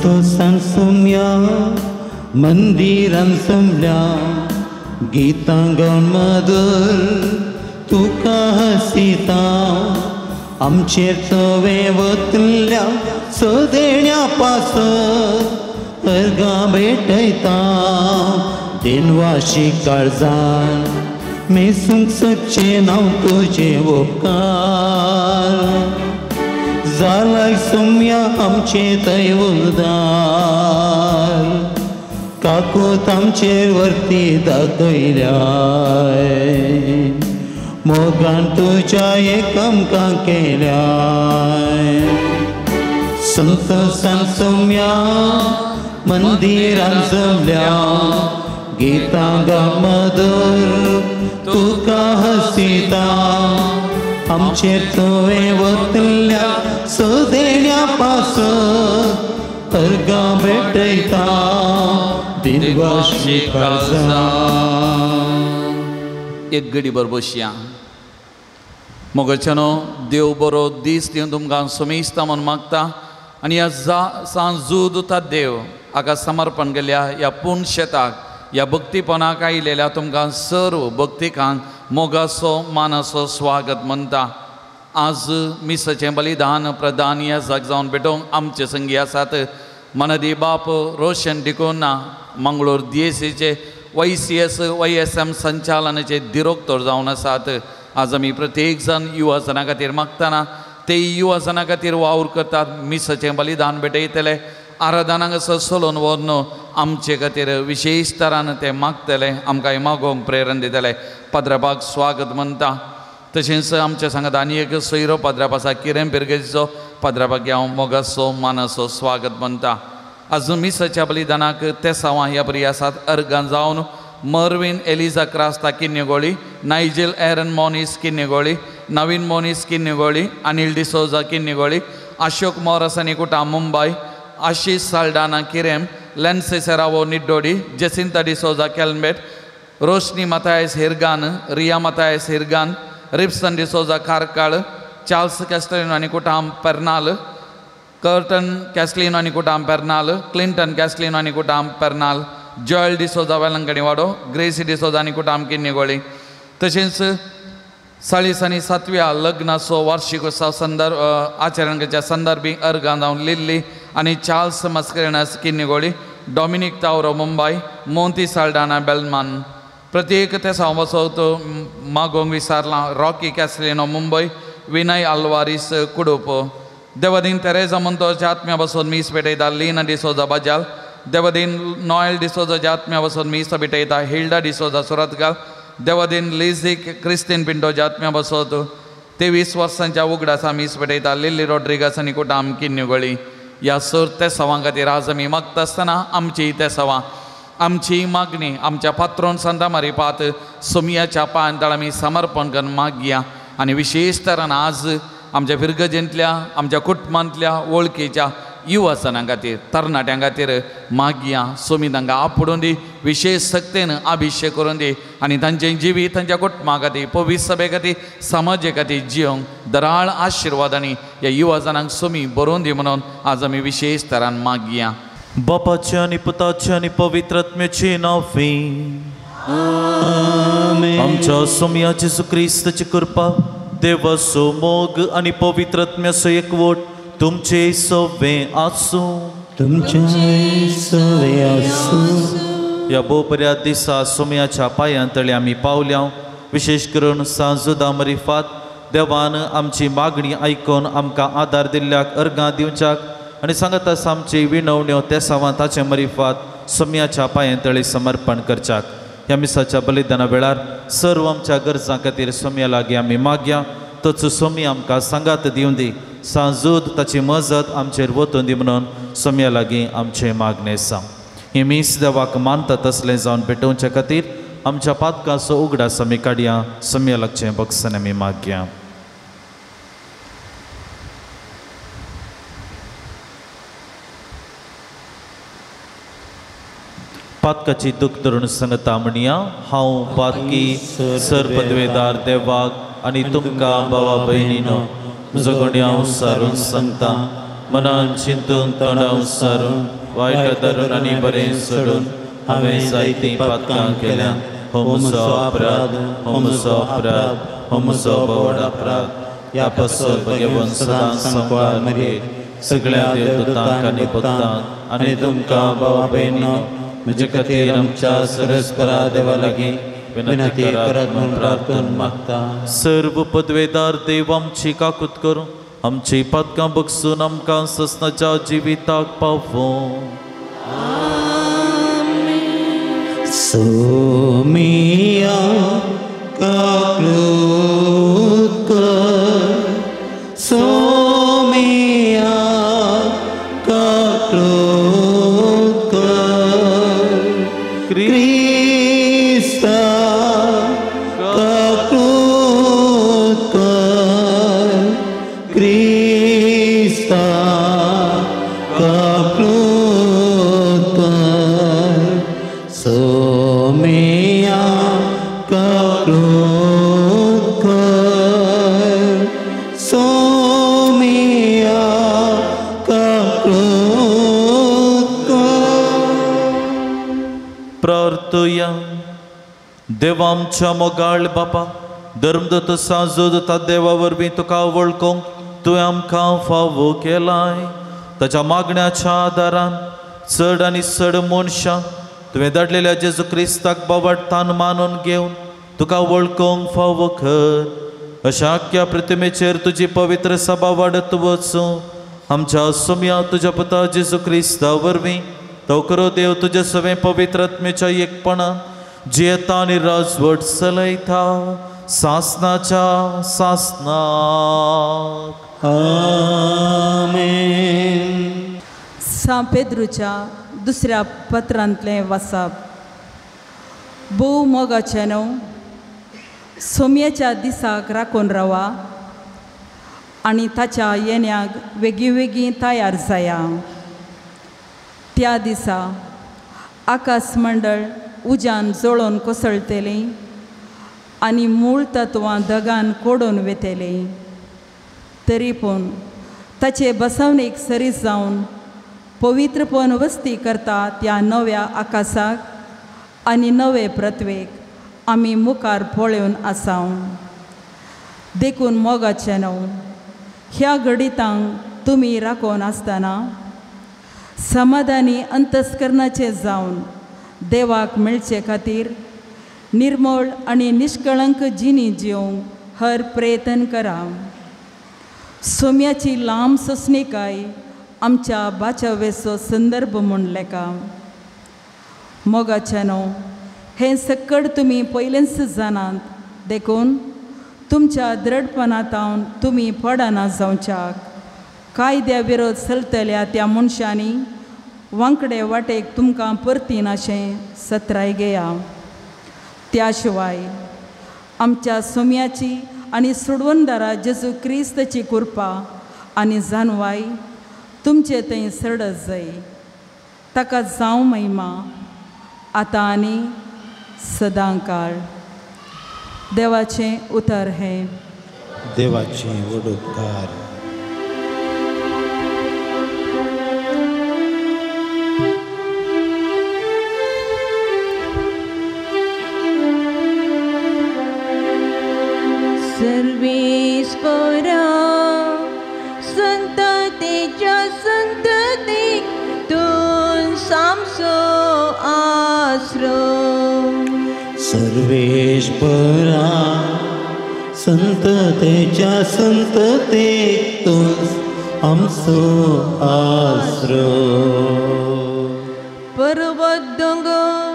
संतोषान सोम्या मंदिरान सोमल्या गीतां गावन मधुर तुका हसिता आमचेर तुवें वतल्या सदेण्या पासत अर्गां भेटयता देनवाशी काळजान मेसूंक सच्चें नांव तुजें उपकार जालाय सोम्या आमचें थंय उदार काकूत आमचेर वरती दाखयल्याय मोगान तुज्या एक आमकां केल्याय संतोषान सोम्या मंदिरान जमल्या गीतां गा मधुर तुका हसिता आमचेर तुवें वतल्या सदेण्या पासत अर्गां भेटयता दिनवाशी काळजान. एक घडी भर बसया. मोगाच्यानो देव बरो दीस दिवन तुमकां समेस्ता म्हूण मागता आनी ह्या सांजूद देव हाका समर्पण केल्या ह्या पूर्ण शेताक ह्या भक्तीपणाक आयिल्ल्या तुमकां सर्व भक्तिकांक मोगाचो मानाचो स्वागत म्हणटा. आज मिसाचें बलिदान प्रदान ह्या जाग जावन भेटोवंक आमचे संगी आसात मनदी बाप रोशन डिकोना मंगळूर दियेसीचे YCS YSM संचालनाचे दिरोक्तोर जावन आसात. आज आमी प्रत्येक जाण युवा जना खातीर मागतना ते युवा जना खातीर वावर करतात मिसाचें बलिदान भेटयतले आराधनाक असो सोलोवन व्हरून आमचे खातीर विशेश तरान ते मागतले आमकां मागोवंक प्रेरण दितले. पाद्राबाक स्वागत म्हणटा. तशेंच आमच्या सांगात आनी एक सोयरो पाद्राप आसा किरें पिरगेचो पाद्राबाक हांव मोगाचो मानाचो स्वागत म्हणटा. आजून मिसाच्या बलिदानाक तेसांवां ह्या बरी आसात अर्गां जावन Mervin Eliza Crasta Kinnigoli, Nigel Aaron Moniz Kinnigoli, Naveen Moniz Kinnigoli, Anil D'Souza Kinnigoli, Ashok Moras आनी कुटा Mumbai, Ashish Saldanha Kirem, Lency Serrao Niddodi, Jacinta D'Souza Calmbet, Roshni Mathias Hirgan, Riya Mathias Hirgan, Ripson D'Souza Karkal, Charles Castelino आनी कुटाम Pernal, curtain कॅस्लिनो आनी कुटाम Pernal, Clinton कॅस्लिनो आनी कुटाम पेर्नाल, जॉयल डिसोजा वेलंकणी वाडो, ग्रेसी डिसोजा आनी कुटाम किन्नीगोळी. तशेंच 40 आनी 7व्या लग्नाचो वार्षिक उत्सव संदर्भ आचरणाच्या संदर्भी अर्गां जावन लिल्ली आनी Charles Mascarenhas Kinnigoli, Dominic Tauro Mumbai, Monty Saldanha Belman. प्रत्येक तेसांव वचोत मागोवंक विसारलां रॉकी कॅस्लिनो मुंबय, विनय आल्वारीस कुडूप, देवदीन तेरेजा मंतोच्या आत्म्या बसून मीस पेटयता लीना डिसोजा बाजाल, देवदीन नॉयल डिसोजाच्या आत्म्या बसून मीस पेटयता हिल्डा डिसोजा सुरतगाल, देवदीन लिझीक क्रिस्तीन पिंटोच्या आत्म्या बसोत 23 वर्सांच्या उगडासा मीस पेटयता लिल्ली रॉड्रिगास आनी कुटाम किन्नीगोळी. ह्या सर तेसांवां खातीर आज आमी मागता आसतना आमची तेसांवां आमची मागणी आमच्या पात्रोन सांता मारिपात सोमियाच्या पांय आमी समर्पण करून मागया आनी विशेश तरान आज आमच्या फिरगजेंतल्या आमच्या कुटुंबांतल्या वळखीच्या युवासनां खातीर तरणाट्यां खातीर मागया सोमी तांकां आपोडून दी विशेश सक्तेन अभिशेक करून दी आनी तांचें जिवीत तांच्या कुटुंबा खातीर पवित्र सभे खातीर समाजे खातीर जियोंक दराळ आशिर्वाद आनी ह्या युवाजनांक सोमी बरोवन दी म्हणून आज आमी विशेश तरान मागया. बापाचे आनी पुताचे आनी पवित्र आत्म्याचे नांवे आमच्या सोमया जेजू क्रिस्ताची कृपा देवाचो मोग आनी पवित्र आत्म्याचो एकवट तुमचे सवे आसूं. तुमचे सवे आसूं. ह्या भोव दिसा सोमयाच्या पांयां तळी आमी पावल्या. विशेश करून सांजुदा मरिफात देवान आमची मागणी आयकून आमकां आदार दिल्ल्याक अर्गां दिवच्याक आनी सांगत आसा आमची विनवण्यो तेसांवां ताचे मरिफात सोमयाच्या पांयां तळी समर्पण करच्याक. ह्या मिसाच्या बलिदाना वेळार सर्व आमच्या गरजां खातीर सोमया लागीं आमी मागया. तोच सोमी आमकां सांगात दिवं दी सांजूद ताची मजत आमचेर वतून दी म्हणून सोमया लागीं आमचें मागणें आसा. हें मीस देवाक मानता तसलें जावन पेटोवचे खातीर आमच्या पातकाचो उगडास आमी काडया. सोमया लागचें बक्षण आमी मागया. पातकाची दुख धरून सांगता म्हणया, हांव पातकी सर पदवेदार देवाक आनी तुमकां भावा भयणीनो म्हजो गुन्यांव सारून सांगता. मनान चिंतून तोंडाव सारून वायट धरून आनी बरें सोडून हांवें जायतीं पातकां केल्या. हो म्हजो अपराध, हो म्हजो अपराध, हो म्हजो व्हड अपराध. ह्या पासत भगवंत सदां संवार मरये सगळ्या देवदूतांक आनी भक्तांक आनी तुमकां भावा भयणींनो म्हजे खातीर आमच्या सरस्परा देवा लागीं विनंती करात म्हूण प्रार्थना मागता. सर्व पदवेदार देव आमची काकूत करूं, आमची पातकां बगसून आमकां ससनाच्या जिविताक पावोवं. सोमिया काकूत कर, सोमिया काकूत कर, क्रिस्ता काकूत कर, क्रिस्ता काकूत कर, सोमिया काकूत कर, सोमिया काकूत कर. प्रार्थया. देवा आमच्या मोगाळ बापा, धर्मदत्त सांजोदता देवा वरवीं तुका वळखूंक तुवें आमकां फावो केलाय. ताच्या मागण्याच्या आदारान चड आनी चड मनशां तुवें धाडलेल्या जेजू क्रिस्ताक बावडतान मानून घेवन तुका वळखूंक फावो कर. अशा आख्या प्रतिमेचेर तुजी पवित्र सभा वाडत वचूं. आमच्या सोम्या तुज्या पुता जेजू क्रिस्ता वरवीं तो खरो देव तुज्या सगळें पवित्र आत्मेच्या एकपणान जियेता आनी राजवट चलयता सासनाच्या सासनाक. आमेन. सां पेद्रूच्या दुसऱ्या पत्रांतलें वाचप. भोव मोगाचें न्हू, सोमयेच्या दिसाक राखून रावा आनी ताच्या येण्याक वेगीं वेगीं तयार जाया. त्या दिसा आकाश मंडळ उज्यान जळोवन कोसळटलें आनी मूळ तत्वां दगान कोडून वेतलीं. तरी पूण ताचे बसवणेक सरी जावन पवित्रपण वस्ती करता त्या नव्या आकाशाक आनी नवे पृथ्वेक आमी मुखार पळोवन आसाव. देखून मोगाचें न्हू, ह्या घडितांक तुमी राखून आसतना समाधानी अंतस्करणाचें जावन देवाक मेळचे खातीर निर्मळ आनी निष्कळंक जिणी जिवंक हर प्रयत्न करा. सोम्याची लांब सोंसणीकाय आमच्या बाचावेचो संदर्भ म्हूण लेखा. मोगाचें न्हू, हें सक्कड तुमी पयलेंच जाणात, देखून तुमच्या दृढपणांतावन तुमी पडना जावच्याक कायद्या विरोध चलतल्या त्या मनशांनी वांकडे वाटेक तुमकां परतीन अशें सत्राय घेया. त्या शिवाय आमच्या सोम्याची आनी सोडवणदारा जेजू क्रिस्ताची कृपा आनी जानवाय तुमचे थंय चडत जाय. ताका जावं महिमा आतां आनी सदां काळ. देवाचें उतर हें. देवाचें व्हड उपकार. सर्वेस्परा संततेच्या संततेक तूं सामसो आसरो. सर्वेस्परा संततेच्या संततेक तूं आमचो आसरो. पर्वत दोंगर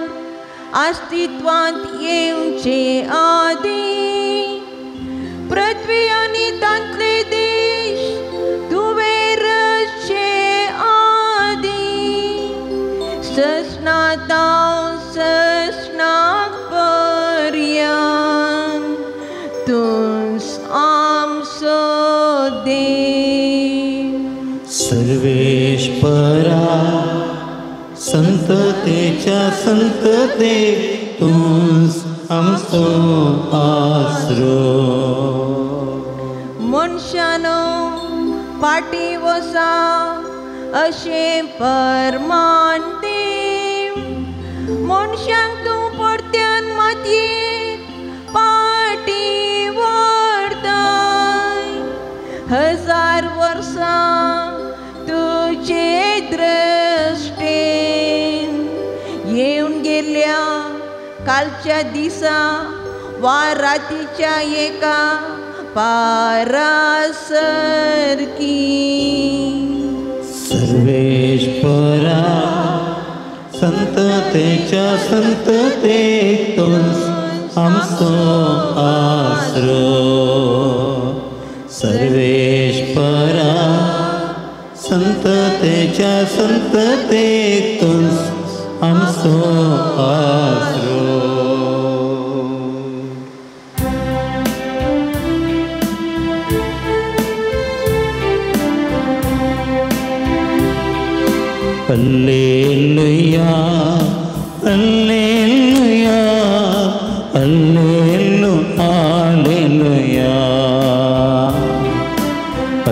अस्तित्वांत येवचे आदीं पृथ्वी आनी तांतले देश तुवें रचचे आदीं ससनाताव ससनाक पर्यंत तूंच आमचो देव. सर्वेस्परा संततेच्या संततेक तूंच आमचो आसरो. मनशानो पाटी वसा अशें परमान दी मनशांक तूं परत्यान मातयेंत पाटी व्हरताय हजार वर्सां तुजे दृश्टेन येवन गेल्या कालच्या दिसा वा रातीच्या एका पारासरकी. सर्वेश्वरा संततेच्या संततेतून आमचो आसरो. सर्वेश्वरा संततेच्या संततेतून आमचो आसरो. Alleluia, alleluia, alleluia, alleluia,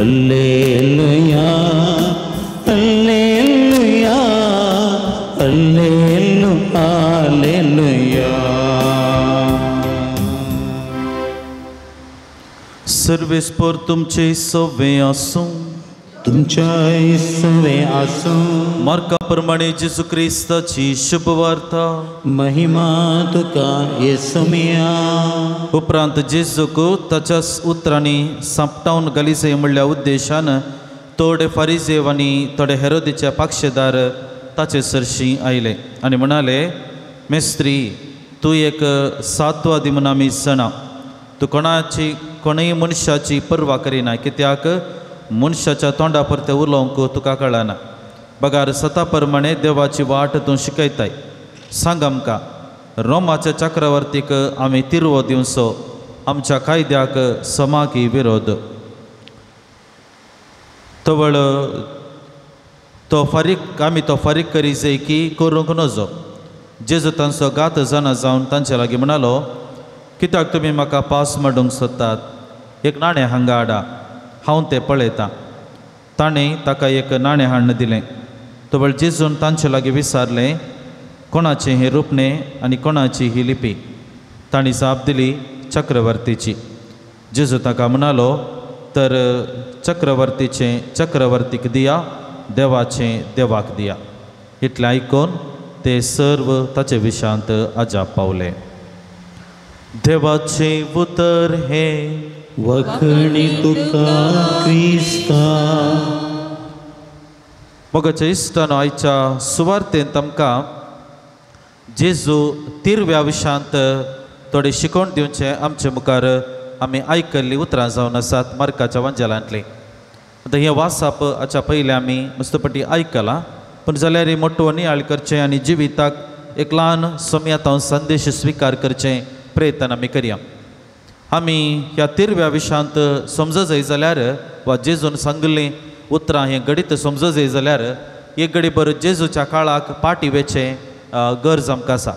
alleluia, alleluia, alleluia, alleluia. सर्वेस्पर तुमचे सवे आसूं. तुमच्याय सवे आसूं. मार्का प्रमाणे जेजू क्रिस्ताची शुभवार्ता. महिमा तुका येसुमिया. उपरांत जेजूक ताच्या उतरांनी सांपटावन घालीसे म्हणल्या उद्देशान थोडे फारिजेव आनी थोडे हेरोदीचे पाक्षेदार ताचे सरशी आयले आनी म्हणाले, मेस्त्री, तूं एक सातवादी म्हूण आमी जाणा. तूं कोणाची कोणूय मनशाची पर्वा करिना, कित्याक मनशाच्या तोंडा परते उलोवंक तुका कळना. बगार सता प्रमाणे देवाची वाट तूं शिकयताय. सांग आमकां, रोमाच्या चक्रवर्तीक आमी तिरवो दिवचो आमच्या कायद्याक समाकी विरोध? तवळ तो फारीक आमी तो फारीक करी जाय की करूंक नजो. जेजू तांचो गात जाणा जावन तांचे लागीं म्हणालो, कित्याक तुमी म्हाका पास मांडूंक सोदतात? एक नाणें हांगा हाडा, हांव तें पळयतां. ताणें ताका एक नाणें हाडून दिलें. तवळ जेजून तांचे लागीं विचारलें, कोणाचें हें रुपणें आनी कोणाची ही लिपी? तांणी जाप दिली, चक्रवर्तीची. जेजू ताका म्हणालो, तर चक्रवर्तीचें चक्रवर्तीक दिया, देवाचें देवाक दिया. इतलें आयकून ते सर्व ताचे विशांत अजाप पावले. देवाचें उतर हें. वखणी तुका क्रिस्ता. मोगाच्या इश्टानो, आयच्या सुवार्तेंत आमकां जेजू तिरव्या विशांत थोडें शिकोवन दिवचें आमचे मुखार आमी आयकल्लीं उतरां जावन आसात मार्काच्या वांजेलांतलीं. आतां हें वाचप हाच्या पयलें आमी मस्तपटी आयकलां, पूण जाल्यार मोटो नियाळ करचें आनी जिविताक एक ल्हान सम्यातां संदेश स्विकार करचें प्रयत्न आमी करया. आमी ह्या तिरव्या विशांत समज जाय जाल्यार वा जेजून सांगिल्लीं उतरां हें घडीत समज जाय जाल्यार एक घडी बरो जेजूच्या काळाक पाटी वेचें गरज आमकां आसा.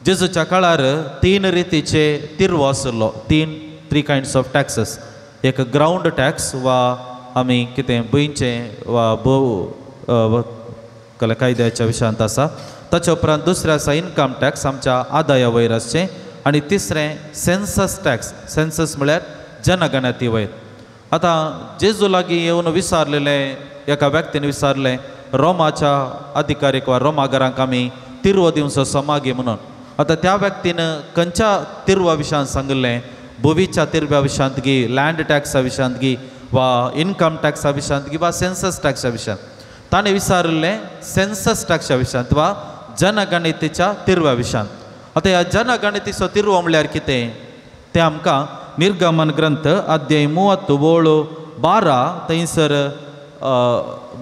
जेजूच्या काळार तीन रितीचे तिरवो आशिल्लो, थ्री कायंड्स ऑफ टॅक्सेस. एक ग्रावंड टॅक्स वा आमी कितें भुंयचें वा भोव कायद्याच्या विशयांत आसा. ताच्या उपरांत दुसरें आसा इनकम टॅक्स, आमच्या आदाया वयर आसचें. आनी तिसरें सेन्सस टॅक्स, सेन्सस म्हळ्यार जनगणती वयर. आतां जेजू लागीं येवन विचारलेलें एका व्यक्तीन विचारलें, रोमाच्या अधिकारीक वा रोमागरांक आमी तिरवो दिवचो समागी म्हणून. आतां त्या व्यक्तीन खंयच्या तिरवा विशयांत सांगिल्लें? भुवीच्या तिरव्या विशयांत गी, लँड टॅक्सा विशयांत गी, वा इनकम टॅक्सा विशयांत गी, वा सेन्सस टॅक्सा विशयांत? ताणें विचारिल्लें सेन्सस टॅक्सा विशयांत वा जनगणतेच्या तिरव्या विशयांत. आतां ह्या जनगणतेचो तिरवो म्हणल्यार कितें तें आमकां निर्गमन ग्रंथ अध्याय 3:12 थंयसर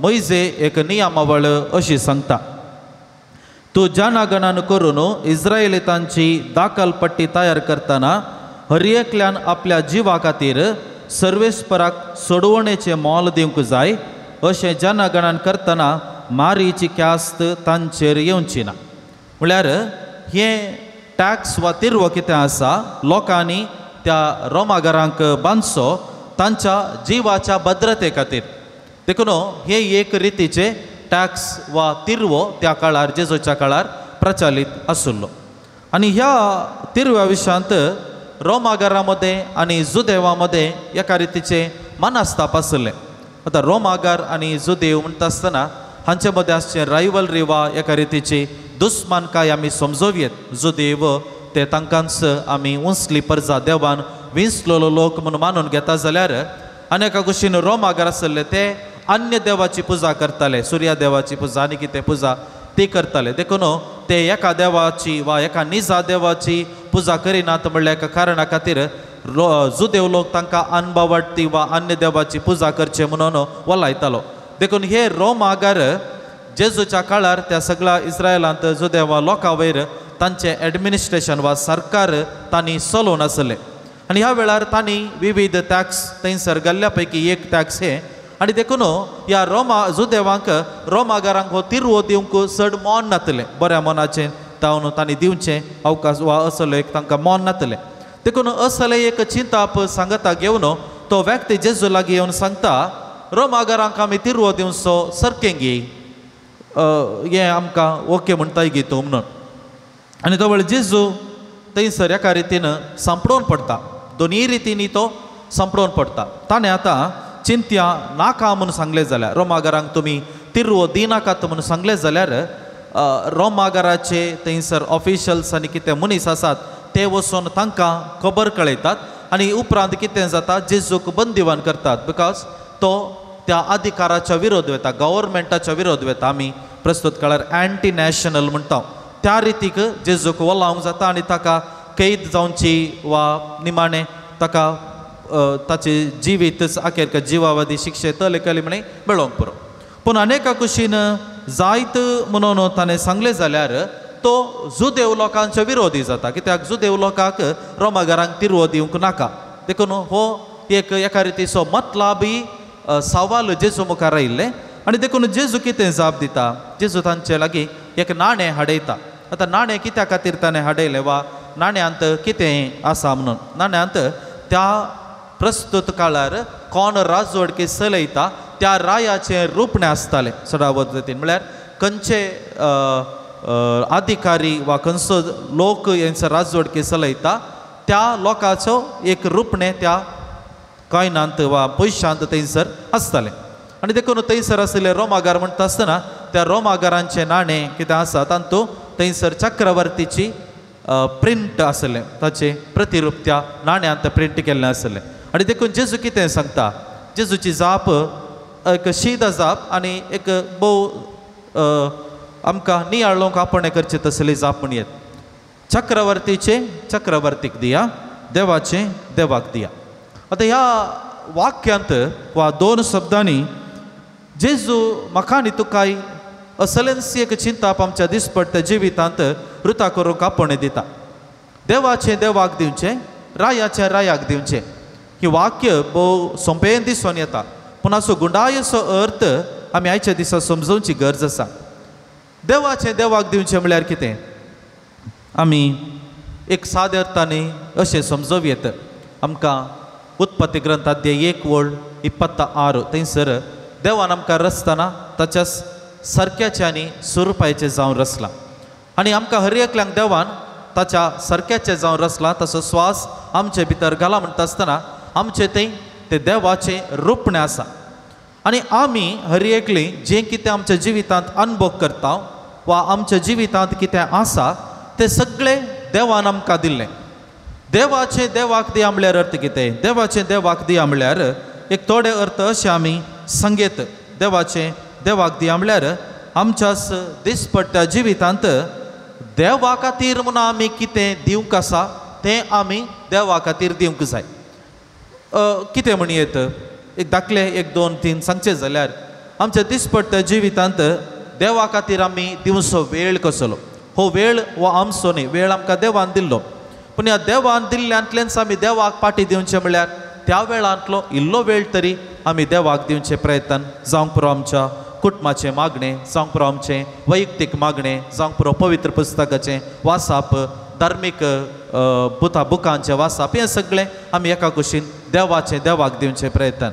मोयजे एक नियमावळ अशी सांगता, तूं जनगणन करून इस्रायलितांची दाखलपट्टी तयार करतना हर एकल्यान आपल्या जिवा खातीर सर्वेस्पराक सोडवणेचें मोल दिवंक जाय. अशें जनगणन करतना मारीची ख्यास्त तांचेर येवची ना. म्हळ्यार हें टॅक्स वा तिरवो कितें आसा, लोकांनी त्या रोमागरांक बांदचो, तांच्या जिवाच्या भद्रते खातीर. देखून हे एक रितीचे टॅक्स वा तिरवो त्या काळार जेजूच्या काळार प्रचलित आशिल्लो. आनी ह्या तिरव्या विशयांत रोमागारामध्ये आनी जुदेवामध्ये एका रितीचे मनस्ताप आशिल्लें. आतां रोमागार आनी जुदेव म्हणटा आसतना हांचे मदें आसचें रायवलरी वा एका रितीची दुस्मानकाय आमी समजोवयेत. जुदेव ते तांकांच आमी उंचली परजा देवान विंचलेलो लोक म्हणून मानून घेता जाल्यार आनी एका कुशीन रोमागार आशिल्ले ते अन्य देवाची पुजा करताले, सुर्या देवाची पुजा आनी कितें पुजा ती करताले. देखून ते एका देवाची वा एका निजा देवाची पुजा करिनात म्हणल्यार एका कारणा खातीर जुदेव लोक तांकां अनबावडती वा अन्य देवाची पुजा करचे म्हणून वलायतालो. देखून हे रोमागार जेजूच्या काळार त्या सगळ्या इस्रायलांत जुदेवा लोकां वयर तांचें एडमिनिस्ट्रेशन वा सरकार तांणी चलोवन आसलें. आनी ह्या वेळार तांणी विविध टॅक्स थंयसर घाल्ल्या पैकी एक टॅक्स हे. आनी देखून ह्या रोमा जुदेवांक रोमागारांक हो तिरवो दिवंक चड मन नातलें, बऱ्या मनाचें तावन तांणी दिवचें अवकाश वा असलो एक तांकां मन नातलें. देखून असलें एक चिंताप सांगता घेवन तो व्यक्ती जेजू लागीं येवन सांगता, रोमागारांक आमी तिरवो दिवचो सारकें गी, हें आमकां ओके म्हणटाय गी तूं म्हणून. आनी तो वेळ जेजू थंयसर एका रितीन सांपडोवन पडटा, दोनूय रितींनी तो सांपडोवन पडटा. ताणें आतां चिंत्या नाका म्हणून सांगलें जाल्यार रोमागारांक तुमी तिरवो दिनाकात म्हणून सांगलें जाल्यार रोमागाराचे थंयसर ऑफिशल्स आनी कितें मनीस आसात ते वचून तांकां खबर कळयतात आनी उपरांत कितें जाता जेजूक बंदिवान करतात, because तो त्या अधिकाराच्या विरोध वता, गव्हर्मेंटाच्या विरोध वता. आमी प्रस्तुत काळार एंटी नॅशनल म्हणटा त्या रितीक जेजूक वलावंक जाता आनी ताका कैद जावची वा निमाणें ताका ताचे जिवीतच अखेर जिवावादी शिक्षे तले कली म्हणे मेळोवंक पुरो. पूण अनेका कुशीन जायत म्हणून ताणें सांगलें जाल्यार तो जुदेव लोकांच्या विरोधी जाता, कित्याक जुदेव लोकांक रोमागारांक तिरवो दिवंक नाका. देखून हो एक एका रितीचो मतलाबी सवाल जेजू मुखार आयिल्लें. आनी देखून जेजू कितें जाप दिता, जेजू तांचे लागीं एक नाणें हाडयता. आतां नाणें कित्या खातीर ताणें हाडयलें वा नाण्यांत कितें आसा म्हणून, नाण्यांत त्या प्रस्तुत काळार कोण राजवडकी चलयता त्या रायाचें रुपणें आसतालें चडावत जातीन, म्हळ्यार खंयचे अधिकारी वा खंयचो लोक हेंचो राजवडकी चलयता त्या लोकांचो एक रुपणें त्या कॉयनांत वा पयशांत थंयसर आसतालें. आनी देखून थंयसर आशिल्ले रोमागार म्हणटा आसतना त्या रोमागारांचें नाणें कितें आसा तातूंत थंयसर चक्रवर्तीची प्रिंट आसलें, ताचें प्रतिरूप त्या नाण्यांत प्रिंट केल्लें आसलें. आनी देखून जेजू कितें सांगता, जेजूची जाप एक शीद जाप आनी एक भोव आमकां नियाळोवंक आपणें करचें तसली जाप म्हण येत, चक्रवर्तीचें चक्रवर्तीक दिया, देवाचें देवाक दिया. आतां ह्या वाक्यांत वा दोन शब्दांनी जेजू म्हाका आनी तुकाय असलेंच एक चिंताप आमच्या दिसपट्ट्या जिवितांत रुता करूंक आपणें दिता. देवाचें देवाक दिवचें, रायाचें रायाक दिवचें, ही वाक्य भोव सोंपें दिसून येता, पूण असो गुंडायसो अर्थ आमी आयच्या दिसा समजोवची गरज आसा. देवाचें देवाक दिवचें म्हळ्यार कितें, आमी एक साद्या अर्थांनी अशें समजोवं येत. आमकां उत्पत्ती ग्रंथाध्याय 1:26 थंयसर देवान आमकां रचतना ताच्या सारक्याचें आनी स्वरुपाचें जावन रचलां आनी आमकां हर एकल्यांक देवान ताच्या सारक्याचें जावन रचलां, ताचो स्वास आमचे भितर घाला म्हणटा आसतना आमचें थंय तें देवाचें रुपणें आसा. आनी आमी हर एकली जें कितें आमच्या जिवितांत अनुभव करता वा आमच्या जिवितांत कितें आसा तें सगळें देवान आमकां दिल्लें. देवाचें देवाक दिया म्हळ्यार अर्थ कितें, देवाचें देवाक दिया म्हळ्यार एक थोडे अर्थ अशें आमी सांगेत. देवाचें देवाक दिया म्हळ्यार आमच्या दिसपट्ट्या जिवितांत देवा खातीर म्हणून आमी कितें दिवंक आसा तें आमी देवा खातीर दिवंक जाय. कितें म्हण येत, एक दाखले 1 2 3 सांगचें जाल्यार आमच्या दिसपट्ट्या जिवितांत देवा खातीर आमी दिवचो वेळ कसलो, हो वेळ हो आमचो न्ही, वेळ आमकां देवान दिल्लो, पूण ह्या देवान दिल्ल्यांतल्यानच आमी देवाक पाटी दिवचें म्हळ्यार त्या वेळांतलो इल्लो वेळ तरी आमी देवाक दिवचें प्रयत्न जावंक पुरो. आमच्या कुटुंबाचें मागणें जावंक पुरो, आमचें वैयक्तीक मागणें जावंक पुरो, पवित्र पुस्तकाचें वाचप, धार्मीक बुकांचें वाचप, हें सगळें आमी एका कुशीन देवाचें देवाक दिवचें प्रयत्न.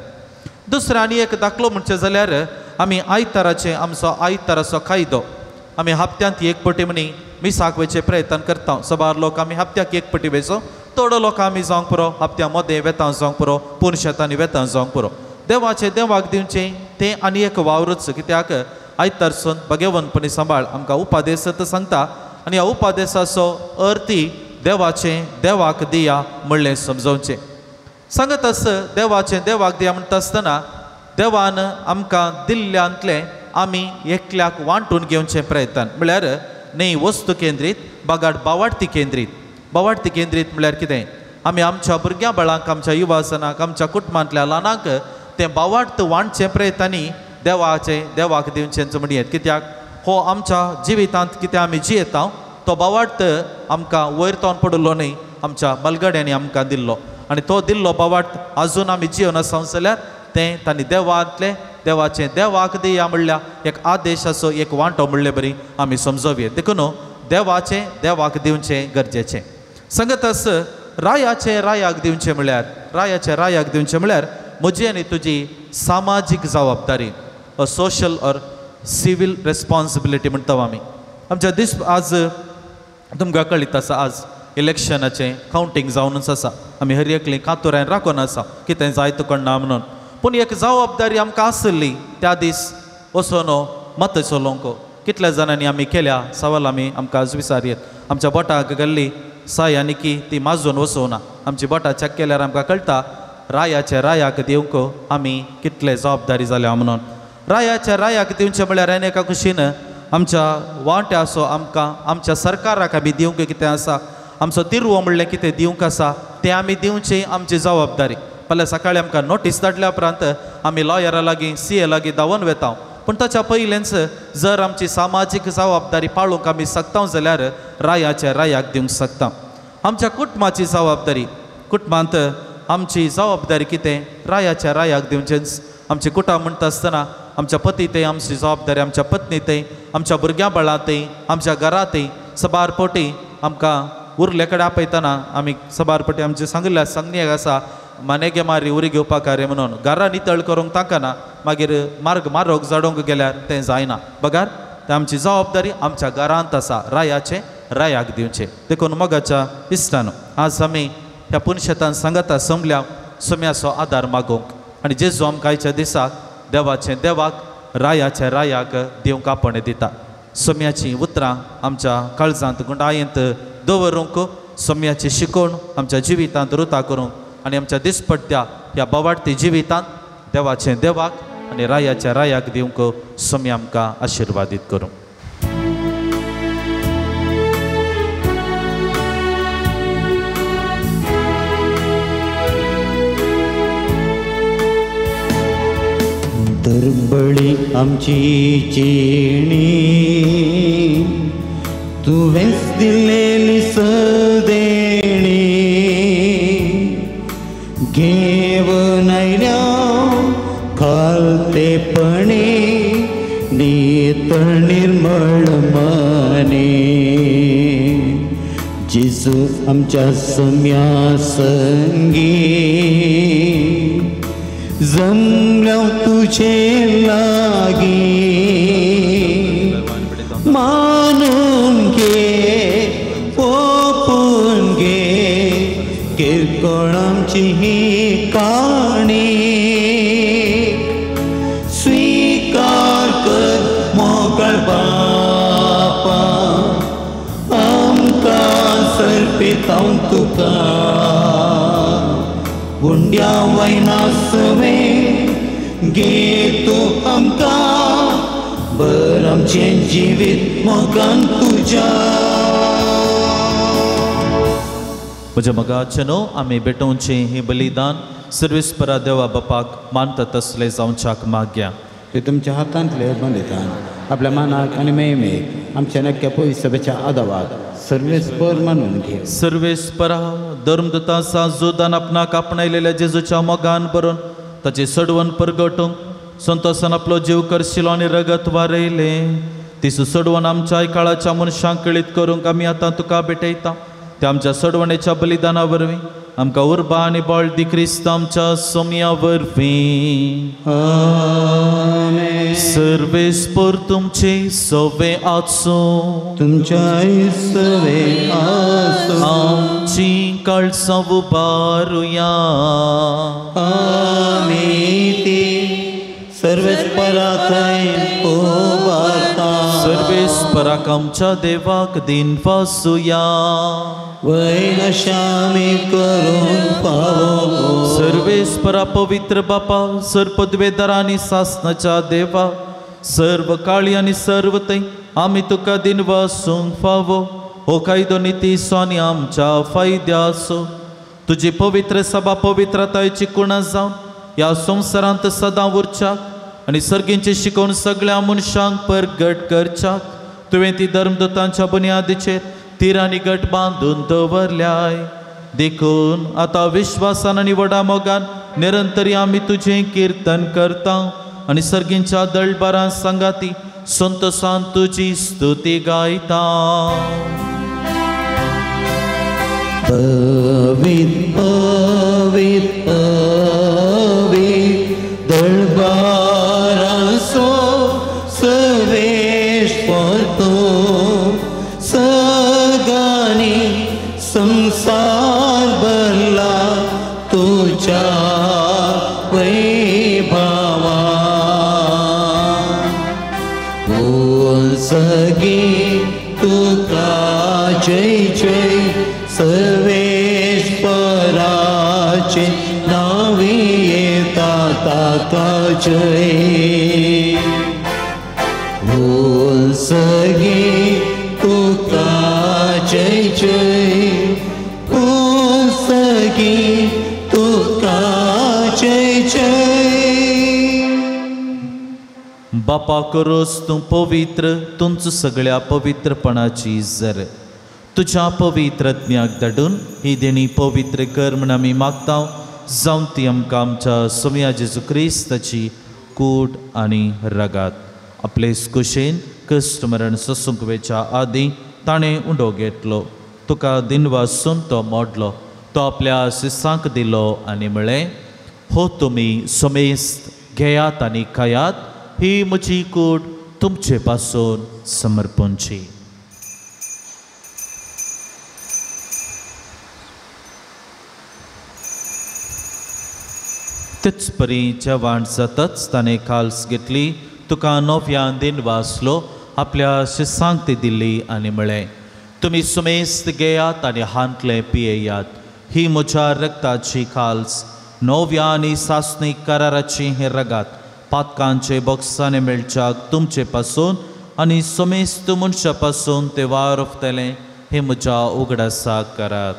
दुसरें आनी एक दाखलो म्हणचें जाल्यार आमी आयताराचें आमचो आयताराचो कायदो आमी हप्त्यांत एक पटी म्हणी मिसाक वयचें प्रयत्न करता. सबार लोक आमी हप्त्याक एक पटी वयचो, थोडो लोक आमी जावंक पुरो हप्त्या मदें वेतां जावंक पुरो, पूण शेतांनी वेतां जावंक पुरो. देवाचें देवाक दिवचें तें आनी एक वावरूच, कित्याक आयतारसून भगेवनपणी सांबाळ आमकां उपादेस सांगता आनी ह्या उपादेसाचो अर्थी देवाचें देवाक दिया म्हणलें समजोवचें. सांगत आस देवाचें देवाक दिया म्हणटा आसतना देवान आमकां दिल्ल्यांतलें आमी एकल्याक वांटून घेवचें प्रयत्न म्हळ्यार न्ही वस्तू केंद्रीत बगाड बावाडती केंद्रीत. बावाडती केंद्रीत म्हळ्यार कितें, आमी आमच्या भुरग्यां बाळांक आमच्या युवासनाक आमच्या कुटुंबांतल्या ल्हानांक तें बावाडत वांटचें प्रयत्नांनी देवाचें देवाक दिवचें म्हणयेत. कित्याक हो आमच्या जिवितांत कितें आमी जियेता तो बावाडत आमकां वयर तोंड पडिल्लो न्ही, आमच्या बलगड्यांनी आमकां दिल्लो आनी तो दिल्लो बावाडत आजून आमी जिवन आसा जाल्यार तें तांणी देवांतलें देवाचें देवाक दिया म्हणल्यार एक आदेशाचो एक वांटो म्हणले बरी आमी समजोवये. देखून देवाचें देवाक दिवचें गरजेचें. सांगत आस रायाचें रायाक दिवचें म्हळ्यार रायाचें रायाक दिवचें म्हळ्यार म्हजी आनी तुजी सामाजीक जबाबदारी, a social or civil responsibility म्हणटा आमी. आमच्या दीस आज तुमकां कळीत आसा आज इलेक्शनाचें कावंटींग जावनूच आसा, आमी हर एकली कातुरान राखून आसा कितें जायत कोण म्हणून. पूण एक जबाबदारी आमकां आसली त्या दीस वचोन मत चलोवंक कितल्या जाणांनी आमी केल्या सवाल आमी आमकां आज विचार येत. आमच्या बोटाक गेल्ली साय आनी की ती माजून वचोवना, आमची बोटां चॅक केल्यार आमकां कळटा रायाचे रायाक दिवंक आमी कितले जबाबदारी जाल्या म्हणून. रायाच्या रायाक दिवचें म्हळ्यार आनी एका कुशीन आमच्या वांट्याचो आमकां आमच्या सरकाराक आमी दिवंक कितें आसा, आमचो तिरवो म्हणल्यार कितें दिवंक आसा तें आमी दिवचें आमची जबाबदारी. फाल्यां सकाळीं आमकां नोटीस धाडल्या उपरांत आमी लॉयरा लागीं सी ए लागीं धांवून वेता, पूण ताच्या पयलेंच जर आमची सामाजीक जबाबदारी पाळूंक आमी शकता जाल्यार रायाच्या रायाक दिवंक शकता. आमच्या कुटुंबाची जबाबदारी, कुटुंबांत आमची जबाबदारी कितें रायाच्या रायाक दिवचेंच. आमची कुटुंब म्हणटा आसतना आमच्या पती थंय आमची जबाबदारी, आमच्या पत्नी थंय, आमच्या भुरग्यां बाळां थंय, आमच्या घरा थंय सबार पटी आमकां उरले कडेन आपयतना आमी सबार पटी आमचे सांगिल्ल्या सांगणी आसा मानेगे मारी उरी घेवपाक रे म्हणून घरां नितळ करूंक तांकां मागीर मार्ग मारोग जाडोवंक गेल्यार तें जायना. बगार तें आमची जबाबदारी आमच्या घरांत आसा रायाचें रायाक दिवचें. देखून मोगाच्या इश्टानो आज आमी ह्या पुनशेतान सांगता समल्या सम्याचो आदार मागोवंक आनी जेजू आमकां आयच्या दिसाक देवाचें देवाक रायाचें रायाक दिवंक आपण दिता. सम्याचीं उतरां आमच्या काळजांत गुंडायेंत दवरूंक, सम्याची शिकोवण आमच्या जिवितांत रुता करूंक आनी आमच्या दिसपट्ट्या ह्या बवाडती जिवितांत देवाचें देवाक आनी रायाच्या रायाक दिवंक सम्या आमकां आशिर्वादीत करूं. दुर्बळी आमची जिणी तुवेंच दिलेली सदेणी घेवन आयल्या खालतेपणी नितळ निर्मळ मने जेजू आमच्या सम्या संगी जमल्या तुझे लागी मानून घे ओपून घे किरकोळ आमची ही काणी स्वीकार कर मोगळ बापा आमकां सर्पिता तुका उंड्या वयनासवे घे तूं आमकां बर आमचें जिवीत मोगान तुज्या. म्हज्या मोगाचे न्हू आमी भेटोवचें हें बलिदान सर्वेस्परा देवा बापाक मानता तसलें जावच्याक मागया. ते तुमच्या हातांतले बलिदान आपल्या मनाक आनी मेमेक आमच्या नक्क्या पयसभेच्या आदावाक सर्वेस्पर मानून घे. सर्वेस्परा धर्मदूता जुदान आपणाक आपणायलेल्या जेजूच्या मोगान भरून ताची सडवण परगटूंक संतोसान आपलो जीव करशिलो आनी रगत वारयलें तिसू सडवण आमच्या काळाच्या मनशांक कळीत करूंक आमी आतां तुका भेटयता. त्या आमच्या सोडवणेच्या बलिदाना वरवीं आमकां उर्बा आनी बळ दी क्रिस्त आमच्या सोमया वरवीं. सर्वेस्पर तुमचे सवे आसूं, तुमच्या सवे आसूं. आमची काळसां उबारुया. आमी ती सर्वेस्परा थंय उबारता. सर्वेस्पराक आमच्या देवाक दिन वासुया. वैनशामी करून पावो. सर्वेस्परा पवित्र बापा, सर्व पदवेदार आनी सासनाच्या देवा, सर्व काळी आनी सर्व थंय आमी तुका दिन वासूंक फावो. हो कायदो नितीचो आनी आमच्या फायद्याचो. तुजी पवित्र सभा पवित्रतायेची कुणा जावन ह्या संवसारांत सदां उरच्याक आनी सर्गींची शिकोवन सगळ्या मनशांक परगट करच्याक तुवें ती धर्मदूतांच्या बुन्यादीचेर तिरांनी गट बांदून दवरल्याय. देखून आतां विश्वासान आनी व्हडा मोगान निरंतरी आमी तुजें किर्तन करता आनी सर्गींच्या दळबारां सांगाती संतोसान तुजी स्तुती गायता. पवित पवित पवित दळबारांचो सर्वेस्पर तूं, सगांनी संवसार भरला तुज्या वैभवान. सगी तुका जय जय सर्वेस्पराचे नांवी येता ताका जय. सगी तुका जय जय, सगी तुका जय जय. बापा करोस तूं पवित्र, तुमच सगळ्या पवित्रपणाची जर तुज्या पवित्र ज्ञाक धाडून ही देणी पवित्र कर म्हण आमी मागता. जावन ती आमकां आमच्या सोमया जेजू क्रिस्ताची कूड आनी रगात. आपले कुशेन क्रिस्त मरण सोसूंक वेच्या आदीं ताणें उंडो घेतलो, तुका दिनवासून तो मोडलो, तो आपल्या शिसांक दिलो आनी म्हळें, हो तुमी समेस्त घेयात आनी खायात, ही म्हजी कूड तुमचे पासून समर्पणची. तेच परी जेवण जातच ताणें काल्स घेतली, तुका नव्यान दिन वाचलो, आपल्या शिसांक ती दिली आनी म्हळें, तुमी सुमेस्त घेयात आनी हांतलें पियेयात, ही म्हज्या रक्ताची काल्स, नव्या आनी सासणीक कराराची हें रगात, पातकांचे बोक्साने मेळच्याक तुमचे पासून आनी समेस्त मनशा पासून ते वारफतले, हे म्हज्या उगडासाक करात.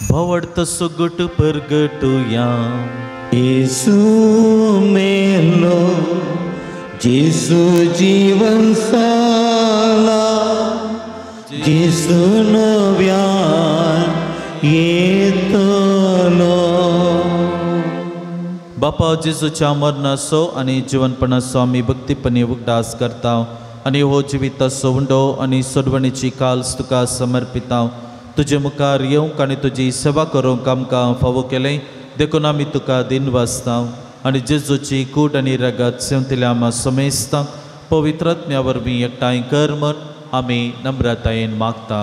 भवडत सुगट परगटुया. येसू मेलो, जेसू जीवन साला, जेसू नव्यान येतलो. बापा जेजूच्या मरणाचो आनी जिवनपणाचो आमी भक्तीपणी उगडास करता आनी हो जिविताचो उंडो आनी सोडवणीची काल्स तुका समर्पिता. तुजे मुखार येवंक आनी तुजी सेवा करूंक आमकां फावो केलें देखून आमी तुका दिन वाचता आनी जेजूची कूड आनी रगत सेवतल्या आमा समेस्तांक पवित्रत्म्या वरवीं एकठांय कर म्हण आमी नम्रतायेन मागता.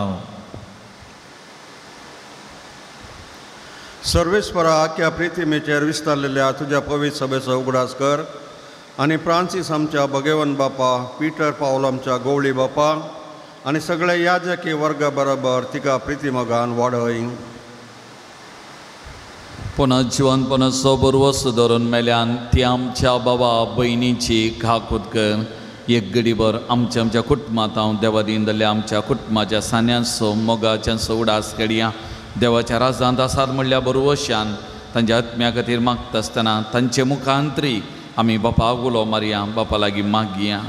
सर्वेस्परा आख्या प्रितिमेचेर विस्तारलेल्या तुज्या पवित्र सभेचो उगडास कर आनी फ्रांसीस आमच्या भगेवन बापा, पीटर पावल आमच्या गोवळी बापा आनी सगळे याजकी वर्गा बरोबर तिका प्रितिमोगान वाडय. पुनः जिवनपणाचो बरवस धरून मेल्यान ती आमच्या बाबा भयणीची खाकूत कर. एक गडीभर आमच्या आमच्या कुटुंबांत हांव देवा दीन जाल्ल्या आमच्या कुटुंबाच्या सान्यांचो मोगाच्यांचो उडास कडया. देवाच्या राजांत आसात म्हणल्या बरवशान तांच्या आत्म्या खातीर मागता आसतना तांचे मुखांतरी आमी बापा उलो मारया, बापा लागीं मागया.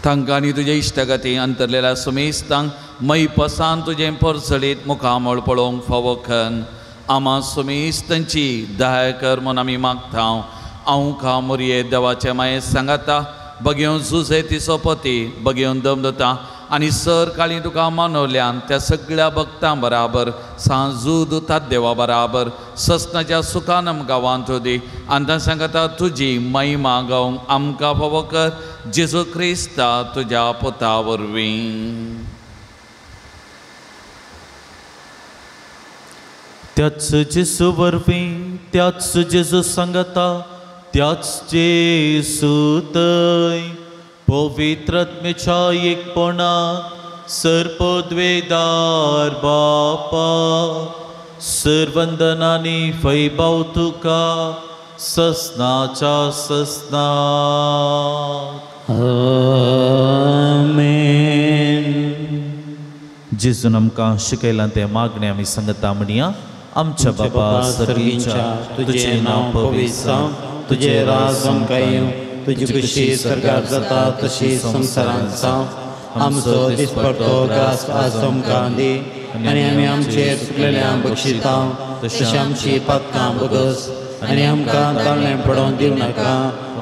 तांकां आनी तुज्या इश्टागती अंतरलेल्या सुमेस्तांक मैपसान तुजें परसळीत मुखामळ पळोवंक फावो खन आमा सुमेस्तांची दया कर म्हूण आमी मागता. हांव खा मुरये देवाचे माये सांगाता बगेवन जुजे तिचो पती बगेवन दम दता आनी सर काळी तुका मानवल्यान त्या सगळ्या भक्तां बराबर सांजूद देवा बराबर ससनाच्या सुखान आमकां वांटू दी आनी तां सांगता तुजी महिमा गावंक आमकां फावो कर जेजू क्रिस्ता तुज्या पुता वरवीं. त्याच जेजू वरवीं, त्याच जेजू सांगता, त्याच जेजू थंय पवित्र आत्म्याच्या एकपणाक सर्पद्वेदार बापा सर्वंदनानी फैभाव तुका ससनाच्या ससनाक. आमेन. जेजून आमकां शिकयलां तें मागणें आमी सांगता म्हणया. आमच्या बापा सर्गीच्या, तुजें नांव पवित्र जावं, तुजें राज आमकां येवं, तुजी खुशी स्वर्गार जाता तशी संवसारांत जावं. आमचो दिसपट्टो घास आज आमकां दी आनी आमी आमचेर चुकलेल्यांक बक्षिता तशी आमची पातकां बगस आनी आमकां ताळणें पडोवन दिवं नाका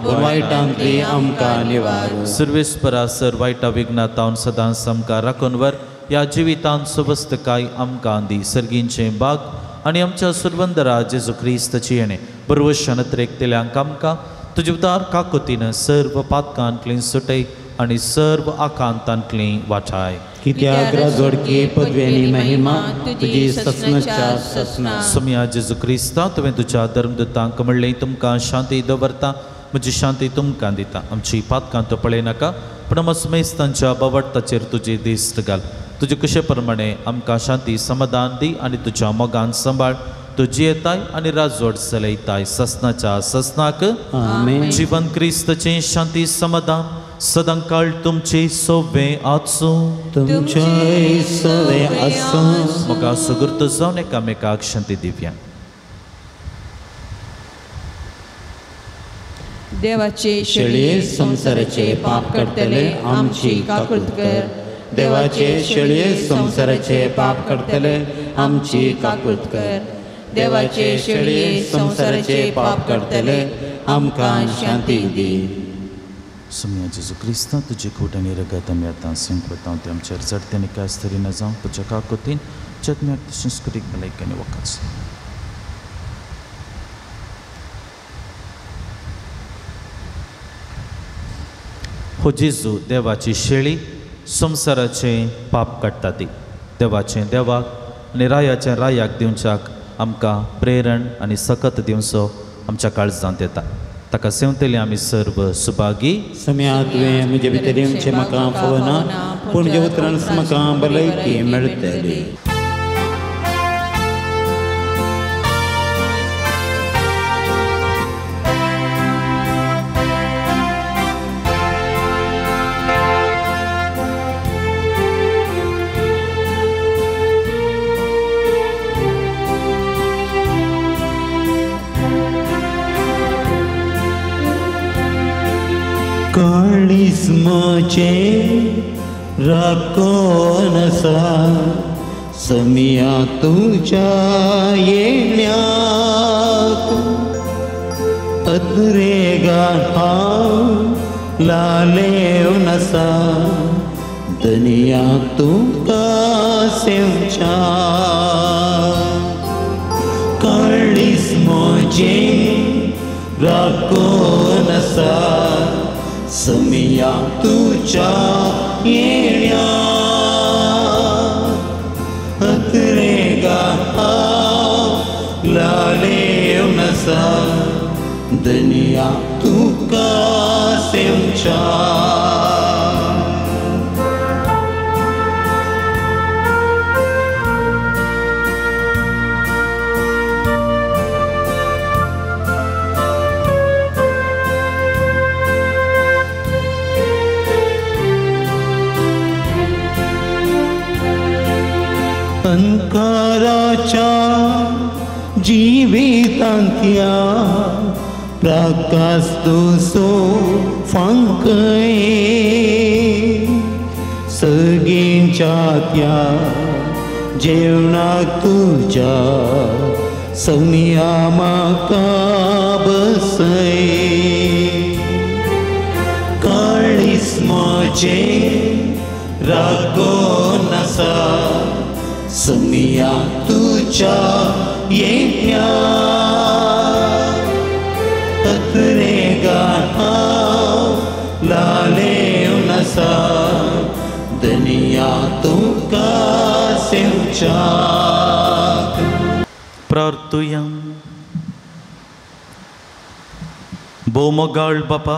पूण वायटांतली आमकां निवार. सर्वेस्परा सर वायटा विघ्नांत सदांच आमकां राखून व्हर, ह्या जिवितांत सुबस्तकाय आमकां दी. सर्गींचें बाग आनी आमच्या सुरवंदरा जेजू क्रिस्ताची येणें बरवशान त्रेकतेल्यांक आमकां तुजे उदार काकोतीन सर्व पातकांतली सुटय आनी सर्व आकांतांतली वाटाय. कित्याक राजवडकी पदवी आनी महिमा तुजी ससनाच्या ससना. सोम्या जेजू क्रिस्ता, तुवें तुज्या धर्मदूतांक म्हणलें तुमकां शांती दवरता, म्हजी शांती तुमकां दिता. आमची पातकां तूं पळयनाका पूण आमच्या बावडताचेर तुजी दिश्ट घाल. तुजे कशे प्रमाणे आमकां शांती समाधान दी आनी तुज्या मोगान सांबाळ. तूं जियेताय आनी राजवट चलयताय ससनाच्या ससनाक. आमेन. जिवन क्रिस्ताचें शांती समाधान सदांकाळ तुमचे सोवे आसूं. तुमचे सोवे आसूं. म्हाका सुगूर्त जावन एकामेकाक शांती दिवया. देवाचे शेळये संवसाराचे पाप करतले आमची काकूत कर. देवाचे शेळये संवसाराचे पाप करतले आमची काकूत कर. देवाचे शेळये संवसाराचे पाप करतले आमकां शांती दी. सोम्या जेजू क्रिस्ता, तुजे कूट आनी रगत आमी आतां सिंपता ते आमचेर चडते आनी कांयच तरी न जावं तुज्या काकोतीन जज्ञाक तशेंच कुडीक भलायकी आनी वखद. हो जेजू देवाची शेळी संवसाराचें पाप काडटा ती. देवाचें देवाक आनी रायाचें रायाक दिवच्याक आमकां प्रेरण आनी सकत दिवचो आमच्या काळजांत येता. ताका सेवतले आमी सर्व सुभागी. सम्या तुवें म्हजे भितर येवचें म्हाका फावना पूण तुज्या उतरान म्हाका भलायकी मेळटली. काळीज म्हजें राखून आसा समिया तुज्या येण्याक अद्रेगार हांव लालेवन आसा दनिया तुका सेवच्या. काळीज म्हजें राखून आसा समिया तुज्या येण्याक अत्रेगा हांव लालेवन आसा दनिया तुका सेवच्या. अंकाराच्या जिवितांतल्या प्रकाश तुजो फांकय सगळींच्या त्या जेवणाक तुज्या समिया म्हाका बसय काळीस म्हजें रागोन आसा समिया तुज्या येण्या तकरे हांव लालेवन आसा दनिया तुका सेवच्याक. प्रार्थुया. भोवमोगाळ बापा,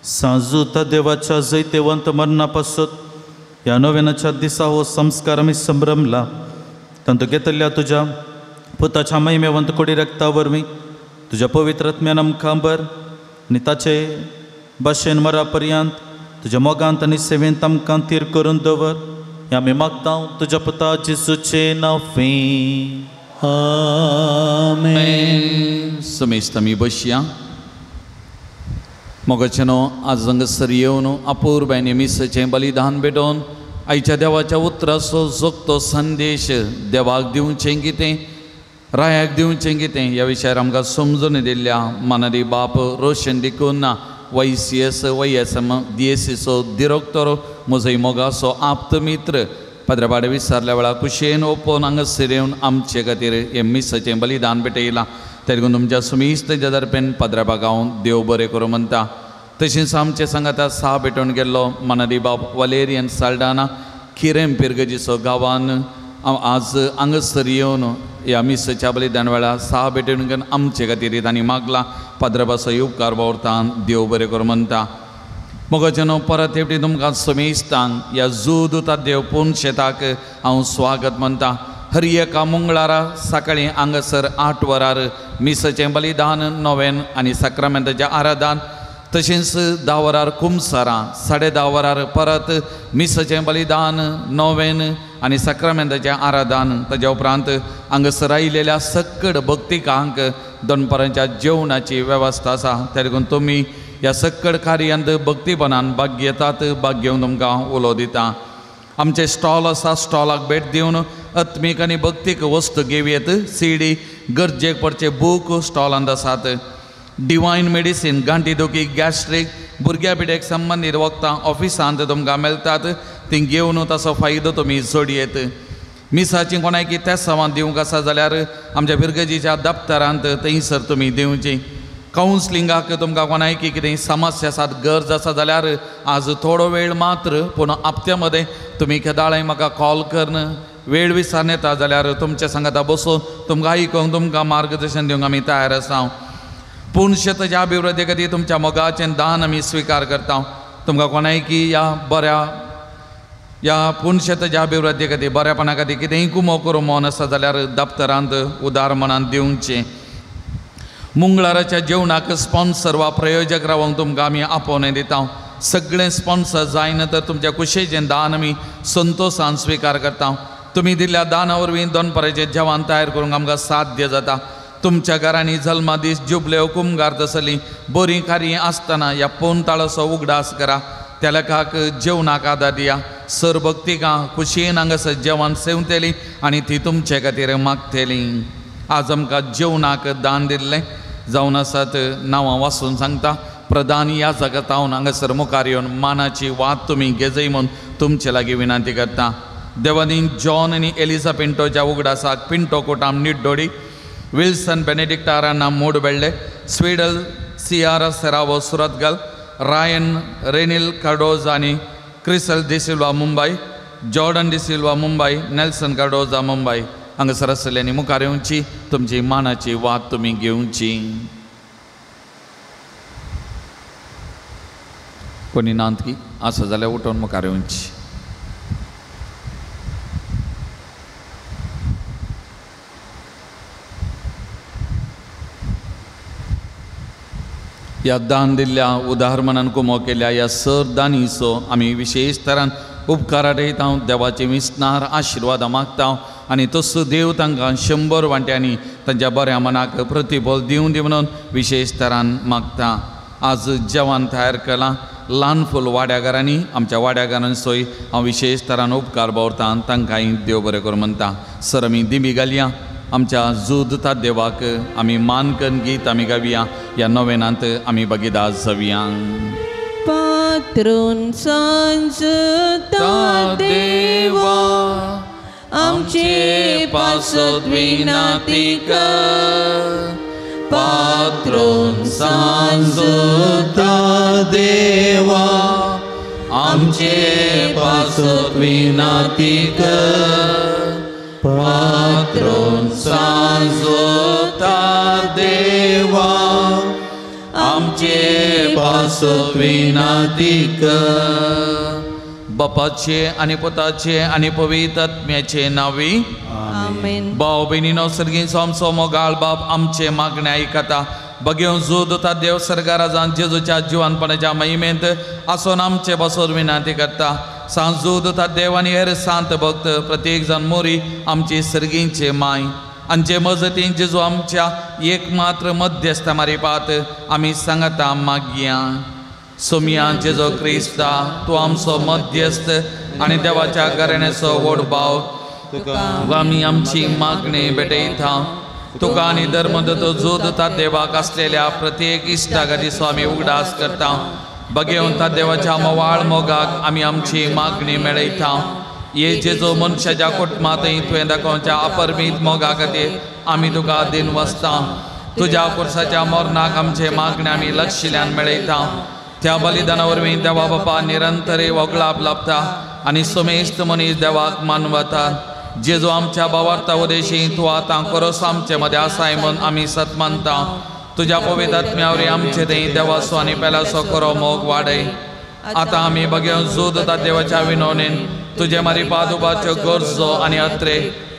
सांजूता देवाच्या जैतेवंत मरणा पासत ह्या नव्यानाच्या दिसा हो संस्कार आमी संभ्रमला. तांतूं घेतल्या तुज्या पुताच्या महिमेवंत कोडी रक्ता वरवीं तुज्या पवित्र आत्म्यान आमकां बर आनी ताचे भाशेन मरा पर्यंत तुज्या मोगांत आनी सेवेंत आमकां थीर करून दवर. ह्या आमी मागता तुज्या पुता जेजूचे नांवान. आमेन. समेस्त आमी बसया. मोगाचेनो आज हांगासर येवन अपुरबायेन मिसाचें बलिदान भेटोवन आयच्या देवाच्या उतराचो जोगतो संदेश देवाक दिवचें कितें, रायाक दिवचें कितें ह्या विशयार आमकां समजून दिल्ल्या मानादी बाप रोशन डिकुन्हा YCS YSM DSCचो दिरोक्तर म्हजो मोगाचो आप्त मित्र पाद्रे बाडे विचारल्या वेळार कुशेन ओपोवन हांगासर येवन आमचे खातीर हें मिसाचें बलिदान भेटयलां. तेका तुमच्या सुमिस्त दर्पेन पाद्रे हांव देव बरें करूं म्हणटा. तशेंच आमचे सांगाता सा भेटोवन गेल्लो मानादी बाब वलेरियन साल्डाना खिरेम पिरगजीचो गांवान आज हांगासर येवन ह्या मिसाच्या बलिदान वेळार सा भेटोवन घेवन आमचे खातीर तांणी मागलां. पाद्रबाचो उपकार वावुरता देव बरें करूं म्हणटा. मोगाचेनो परत एकटी तुमकां समेस्तांक ह्या जुदूता देव पूर्ण शेताक हांव स्वागत म्हणटा. हर एका मंगळारा सकाळीं हांगासर 8 वरार मिसाचें बलिदान नोवेन आनी साक्रामेंताचें आराधन, तशेंच 10 वरार कुमसारां, 10:30 वरार परत मिसाचें बलिदान नोवेन आनी साक्रामेंताचें आराधन. ताज्या उपरांत हांगासर आयिल्ल्या सक्कड भक्तिकांक दनपारांच्या जेवणाची वेवस्था आसा. त्या देखून तुमी ह्या सक्कड कार्यांत भक्तीपणान भाग घेतात, भाग घेवन तुमकां उलो दिता. आमचे स्टॉल आसा, स्टॉलाक भेट दिवन आत्मीक आनी भक्तीक वस्तू घेवयेत. सीडी गरजेक पडचे बूक स्टॉलांत आसात. डिवायन मेडिसीन गांठी दुखी, गॅस्ट्रीक, भुरग्या पिड्याक संबंदीत वखदां ऑफिसांत तुमकां मेळटात, ती घेवन ताचो फायदो तुमी जोडयेत. मिसाची कोणाकी तेसांवां दिवंक आसा जाल्यार आमच्या फिरगजीच्या दप्तरांत थंयसर तुमी दिवची. कावन्सलिंगाक तुमकां कोणायकी कितें समस्या आसात, गरज आसा जाल्यार आज थोडो वेळ मात्र पूण हप्त्या मदें तुमी केदाळाय म्हाका कॉल करून वेळ विचारून येता जाल्यार तुमच्या सांगाता बसून तुमकां आयकूंक तुमकां मार्गदर्शन दिवंक आमी तयार आसा. पूण शेताच्या अभिवृद्धी खातीर तुमच्या मोगाचें दान आमी स्विकार करता. तुमकां कोणायकी ह्या बऱ्या ह्या पूण शेताच्या अभिवृद्धी खातीर बऱ्यापणा खातीर कितेंय कुमो करूं मन आसा जाल्यार दप्तरांत उदार मनान दिवचें. मंगळाराच्या जेवणाक स्पॉन्सर वा प्रयोजक रावंक तुमकां आमी आपोवणें दिता. सगळें स्पॉन्सर जायना तर तुमच्या कुशेचें दान आमी संतोशान स्विकार करता. तुमी दिल्ल्या दाना वरवीं दनपाराचें जेवण तयार करूंक आमकां साध्य जाता. तुमच्या घरांनी जल्मा दीस, जुबले, कुमगार तसलीं बरीं कार्यां आसतना ह्या पोनताळाचो उगडास करा. त्या लेखाक जेवणाक आदार दिया. सर भक्तिकां खुशयेन हांगासर जेवण सेवतली आनी ती तुमचे खातीर मागतली. आज आमकां जेवणाक दान दिल्लें जावन आसात नांवां वाचून सांगता. प्रधान ह्या जगतावन हांगासर मुखार येवन मानाची वात तुमी घेजय म्हूण तुमचे लागीं विनंती करता. देवानी जॉन आनी एलिजा पिंटोच्या उगडासाक पिंटो कोटाम निड्डोडी, विल्सन बेनेडिक्टाराना Mudbelle, Swedel C R Serrao Surathkal, Ryan Renil Cardozo आनी Crisal D'Silva Mumbai, Jordan D'Silva Mumbai, Nelson Cardoza Mumbai हांगासर आसलेली मुखार येवची, तुमची मानाची वात तुमी घेवची. कोणी नांदकी आसा जाल्यार उठोवन मुखार येवची. ह्या दान दिल्ल्या उदाहरणान कुमो केल्या ह्या सर दानीचो आमी विशेश तरान उपकारां येता. देवाचे विस्नार आशिर्वादां मागता आनी तसो देव तांकां 100 वांट्यांनी तांच्या बऱ्या मनाक प्रतिफल दिवं दी म्हणून विशेश तरान मागता. आज जेवण तयार केलां. ल्हान फूल वाड्याघरांनी आमच्या वाड्याघरांचोय हांव विशेश तरान उपकार बावरता आनी तांकांय देव बरें करूं म्हणटा. सर आमी दिमी घालया आमच्या जुद देवाक आमी मानकन गीत आमी गावया. ह्या नोवेनांत आमी भागीदार जावया. पात्रून सांजता देवा आमचे पासत विनंती कर. पात्रून सांजता देवा आमचे पासत विनंती कर. पात्रून सांजता देवा आमचे पासत विनंती कर. बापाचे आनी पुताचे आनी पवित्र आत्म्याचे नांवी आमेन. भाव भयणीनो सर्गींचो आमचो मोगाळ बाप आमचे मागणे आयकता. बगेवन जोद देव सर्गाराजान जेजूच्या जिवानपणाच्या महिमेंत आसोन आमचे बसोर विनंती करता. सांजूद देव आनी हेर सांत भक्त प्रत्येक जाण मोरी आमची सर्गींचे माय आमचे मजतीन जेजू आमच्या एक मात्र मध्यस्थ मारिपात आमी सांगता मागया. सोमिया जेजू क्रिस्ता तूं आमचो मध्यस्थ आनी देवाच्या घराण्याचो व्हड भाव, तुका आमी आमची मागणी भेटयता. तुका आनी धर्मदत्त जोद देवाक आसलेल्या प्रत्येक इश्टागतीचो आमी उगडास करता. बगेवन देवाच्या मोवाळ मोगाक आमी आमची मागणी मेळयता. ये जेजू मनशाच्या कुटुंबांतय तुवें दाखोवच्या अपरमीत मोगा खातीर आमी तुका दिन वसता. तुज्या पुरसाच्या मरणाक आमचे मागणे आमी लक्षिल्यान मेळयता. त्या बलिदाना वरवीं देवा बापा निरंतर वगळाप लाभता आनी समेस्त मनीस देवाक मानवता. जेजू आमच्या भावार्था उदेशी तूं आतां खरोच आमचे मदें आसाय म्हूण आमी सत मानता. तुज्या पवित्र आत्म्या वरवीं आमचे थंय देवाचो आनी पेल्याचो खरो मोग वाडय. आतां आमी बगेवन जोद देवाच्या विनवणेन तुजे मारिपाद उबारच्यो गरजो आनी अत्रे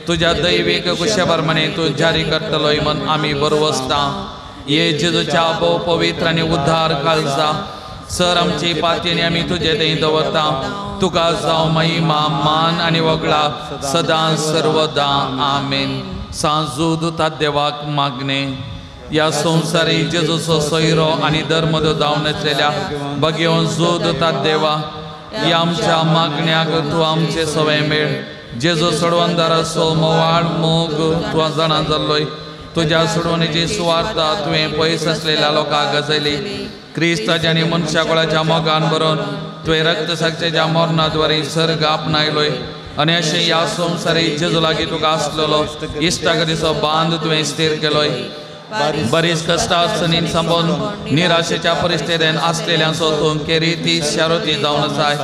तुज्या दैवीक कुशेप्रमाणे तूं जारी करतलोय म्हूण आमी बरवसता. ये जेजूच्या भोव पवित्र आनी उद्धार काळजा सर आमची पातयेनी आमी तुजे थंय दवरता. तुका जावं महिमा मान आनी वगळा सदां सर्वदां. आमेन. सांजूद देवाक मागणे. ह्या संवसारी जेजूचो सोयरो आनी धर्मदो जावन आसलेल्या बगेवन जोद देवा ह्या आमच्या मागण्याक तूं आमचे सवय मेळ. जेजू सोडवणदाराचो मोवाळ मोग तूं जाणा जाल्लोय. तुज्या सोडवणेची सुवार्ता तुवें पयस आसलेल्या लोकांक गजयली. क्रिस्ताच्या आनी मनशा कुळाच्या मोगान भरून तुवें रक्तसाक्षेच्या मरणाद्वारे सर्ग आपणायलोय आनी अशें ह्या संवसारी जेजू लागीं तुका आसलेलो इश्टागतीचो बांद तुवें स्थीर केलोय. बरीच कश्टां सांबोन निराशेच्या परिस्थितीन आसलेल्यांचो तूं केरिती शारोती जावन आसाय.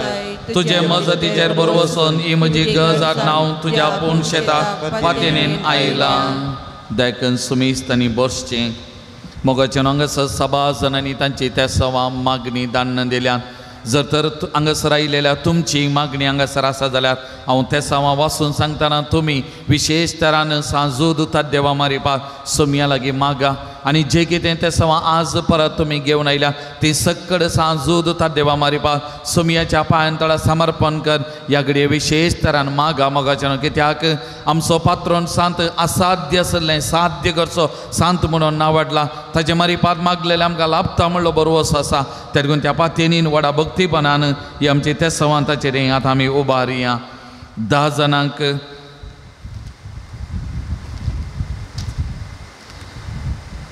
तुजे मजतीचेर बरवसून ही म्हजी गज नांव तुज्या पूण शेताक पातयेन आयला. देखून सुमीस्त आनी बसचें मोगाचें हांगासर सभा जणांनी तांची त्या सवा मागणी दान्न दिल्या. जर तर हांगासर आयिल्ल्या तुमची मागणी हांगासर आसा जाल्यार हांव ते सवा वाचून सांगतना तुमी विशेश तरान सांजू दुतात देवा मारिपाक सोमया लागीं मागा आनी जे कितें ते सवा आज परत तुमी घेवन आयल्या ती सक्कड सांजू दुतात देवा मारिपाक सोमयाच्या पांयां तळा समर्पण कर. ह्या घडये विशेश तरान मागा मोगाचें कित्याक आमचो पात्रोन सांत असाध्य आसलें साध्य करचो सांत म्हणून नांव वाडला. ताजे मारिपात मागलेलें आमकां लाभता म्हणलो बरोवस आसा. तेगून त्या पातयेनीन व्हडा भक्तीपणान ही आमची ते सवांताचेर आतां आमी उबारया. 10 जाणांक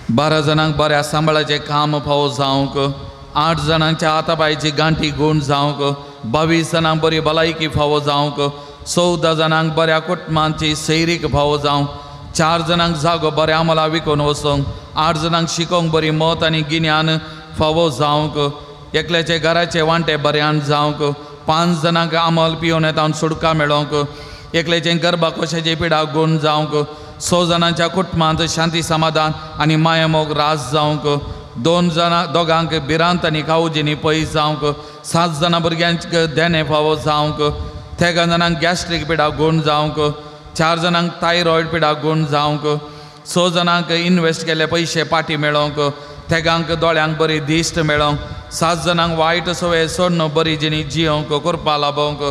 12 जाणांक बऱ्या सांबाळाचें काम फावो जावंक, 8 जाणांच्या हातापायची गांठी गूण जावंक, 22 जाणांक बरी भलायकी फावो जावंक, 14 जाणांक बऱ्या कुटुंबांची सैरीक फावो जावंक, 4 जाणांक जागो बऱ्या अमला विकून वचूंक, 8 जाणांक शिकोवंक बरी मत आनी गिन्यान फावो जावंक, एकल्याचे घराचे वांटे बऱ्यान जावंक, 5 जाणांक अमल पिवन येता सुटका मेळोवंक, एकल्याचे गर्भाकोशाचे पिडा गूण जावंक, 6 जाणांच्या कुटुंबांत शांती समाधान आनी मायामोग रास जावंक, 2 जाणां दोगांक भिरांत आनी कावजींनी पयस जावंक, 7 जाणां भुरग्यांक देणें फावो जावंक, 3 जाणांक गॅस्ट्रीक पिडा गूण जावंक, 4 जाणांक थायरॉयड पिडा गूण जावंक, 6 जाणांक इनवेस्ट केल्ले पयशे पाटी मेळोवंक, 3 दोळ्यांक बरी दिश्ट मेळोवंक, 7 जाणांक वायट संवय सोडून बरी जिणी जियोवंक करपा लाभोवंक,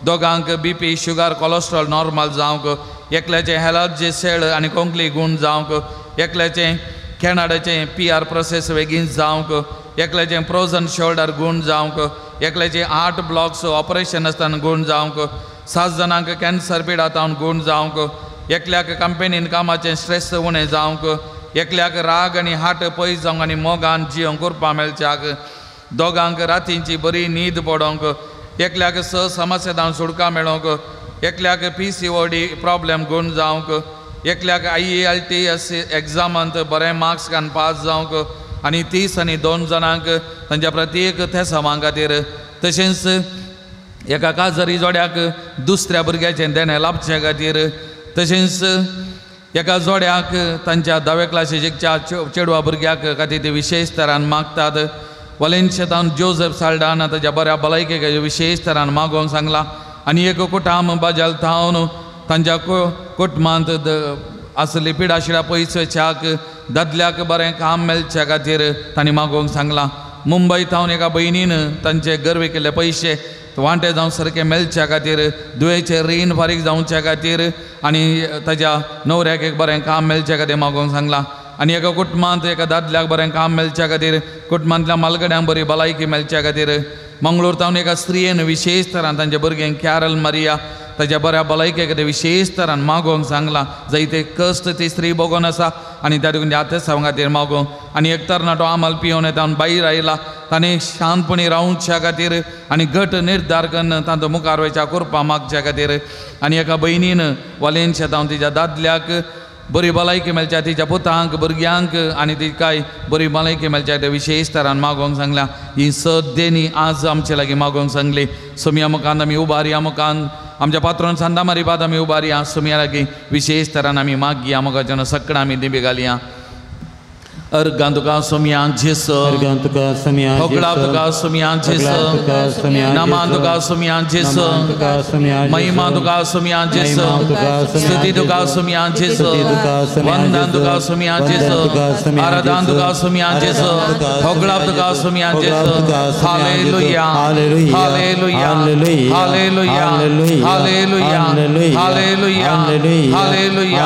2 बीपी शुगर कोलेस्ट्रॉल नॉर्मल जावंक, एकल्याचें एलर्जी सेळ आनी कोंकली गूण जावंक, एकल्याचें कॅनडाचें पी आर प्रोसेस बेगीन जावंक, एकल्याचें फ्रोजन शोल्डर गूण जावंक, एकल्याचें 8 ब्लॉक्स ऑपरेशन आसतना गूण जावंक, 7 जाणांक कॅन्सर पिडा जावन गूण जावंक, एकल्याक कंपनीन कामाचें स्ट्रेस उणें जावंक, एकल्याक राग आनी हाट पयस जावंक आनी मोगान जियोंक उरपा मेळच्याक, दोगांक रातींची बरी न्हीद पडोंक, एकल्याक 6 समस्या जावन सुटका मेळोंक, एकल्याक PCOD problem गूण जावंक, एकल्याक IELTS एग्जामांत बरें मार्क्स घालून पास जावंक आनी 30 आनी 2 जाणांक तांच्या प्रत्येक थेसांवां खातीर, तशेंच एका काजरी जोड्याक दुसऱ्या भुरग्याचें देणें लाभचे खातीर, तशेंच एका जोड्याक तांच्या 10वे क्लासी शिकच्या चेडवा भुरग्याक खातीर ते विशेश तरान मागतात. वलेन्शेतान जोजफ साल्डाना ताच्या बऱ्या भलायके खातीर विशेश तरान मागोवंक सांगलां आनी एक कुटाम बाजाल थावन तांच्या कुटुंबांत आसली पिडाशिडा पयस वयच्याक दादल्याक बरें काम मेळच्या खातीर तांणी मागोवंक सांगलां. मुंबय थावन एका भयणीन तांचे गर्वे केल्ले पयशे वांटे जावन सारके मेळच्या खातीर, दुयेचें रीण फारीक जावच्या खातीर आनी ताज्या न्हवऱ्याक एक बरें काम मेळच्या खातीर मागोवंक सांगलां. आनी एका कुटुंबांत एका दादल्याक बरें काम मेळच्या खातीर, कुटुंबांतल्या मालगड्यांक बरी भलायकी मेळच्या खातीर, मंगळूर थावन एका स्त्रियेन विशेश तरान तांच्या भुरग्यांक कॅरल मारिया ताच्या बऱ्या भलायके खातीर विशेश तरान मागोवंक सांगलां. जायते कश्ट ती स्त्री भोगोन आसा आनी त्या देखून त्या सांगा खातीर मागोवंक. आनी एक तरणाटो आमल पिवन येता भायर आयला, ताणें शांतपणी रावच्या खातीर आनी घट निर्धार करून तांचो मुखार वयच्या कुरपा मागच्या खातीर. आनी एका भयणीन वालेन शेतावन तिच्या दादल्याक बरी भलायकी मेळच्या, तिच्या पुतांक भुरग्यांक आनी तिकाय बरी भलायकी मेळच्या ते विशेश तरान मागोवंक सांगल्या. ही सद्देनी आज आमचे लागीं मागोवंक सांगली. सोमया मुखान आमी उबारया, मुखान आमच्या पात्रोन सांदा मारिपात आमी उबारया, सोमया लागीं विशेश तरान आमी मागया, मुखाच्यान सकडां आमी दिंबी घालया. अर्गां तुका सोमया जेसो, अर्गां तुका सोमया, होगळाव तुका सोमया जेसो, नमान तुका सोमया जेसो, महिमा तुका सोमया जेसो, स्तुती तुका सोमया जेसो, वंदन तुका सोमया जेसो, आराधन तुका सोमया जेसो, होगळाव तुका Somaiya जेसो. Hallelujah, hallelujah, hallelujah, hallelujah, hallelujah, hallelujah, hallelujah,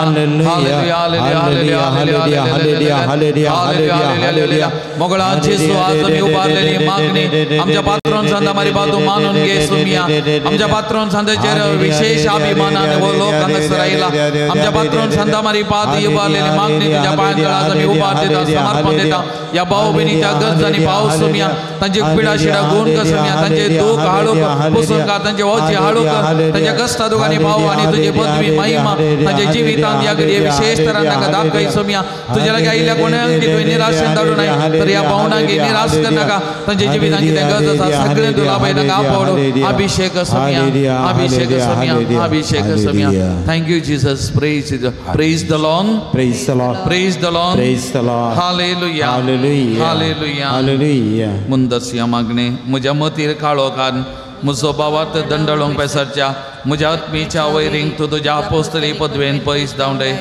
hallelujah, hallelujah, hallelujah. Hallelujah. मोगळा जेसू आज आमी उबारलेली मागणी आमच्या पात्रोन सांता मारी बाजू मानून घे सुमिया. आमच्या पात्रोन सांताचेर विशेष अभिमानान हो लोक हांगासर आयला. आमच्या पात्रोन सांता मारी पाद उबारलेली मागणी तुज्या पांयांतळ आज आमी उबार दिता, समर्पण दिता. ह्या भाव भयणीच्या गरजांनी पावस सुमिया, तांची पिडाशिडा गुण कसुमिया, तांचे दूख हाळूक पुसून काड, तांचे ओचे हाळूक, तांच्या कश्टा दुखांनी पाव आनी तुजी पदवी महिमा तांच्या जिवितांत ह्या घडये विशेष तरान तांकां दाखय सुमिया. तुज्या लागीं आयिल्ल्या कोणाक तुवें निराशेन धाडूं नये, तर ह्या भावणांक निराश करनाका. तांच्या जिवितांत कितें गरज आसा सगळें तूं लाभय, तांकां आपोवडो अभिषेक सुमिया, अभिषेक सुमिया, अभिषेक सुमिया. Thank you Jesus. Praise praise the Lord, praise the Lord, praise the Lord, praise the Lord. Hallelujah, hallelujah, hallelujah, hallelujah. मुंदसिया मागणे म्हज्या मतीर काळो कारण म्हजो बावात दंडळोंक पेसरच्या म्हज्या आत्मीच्या वैरींक तूं तुज्या आपोस्तली पदवेन पयस धांवडे.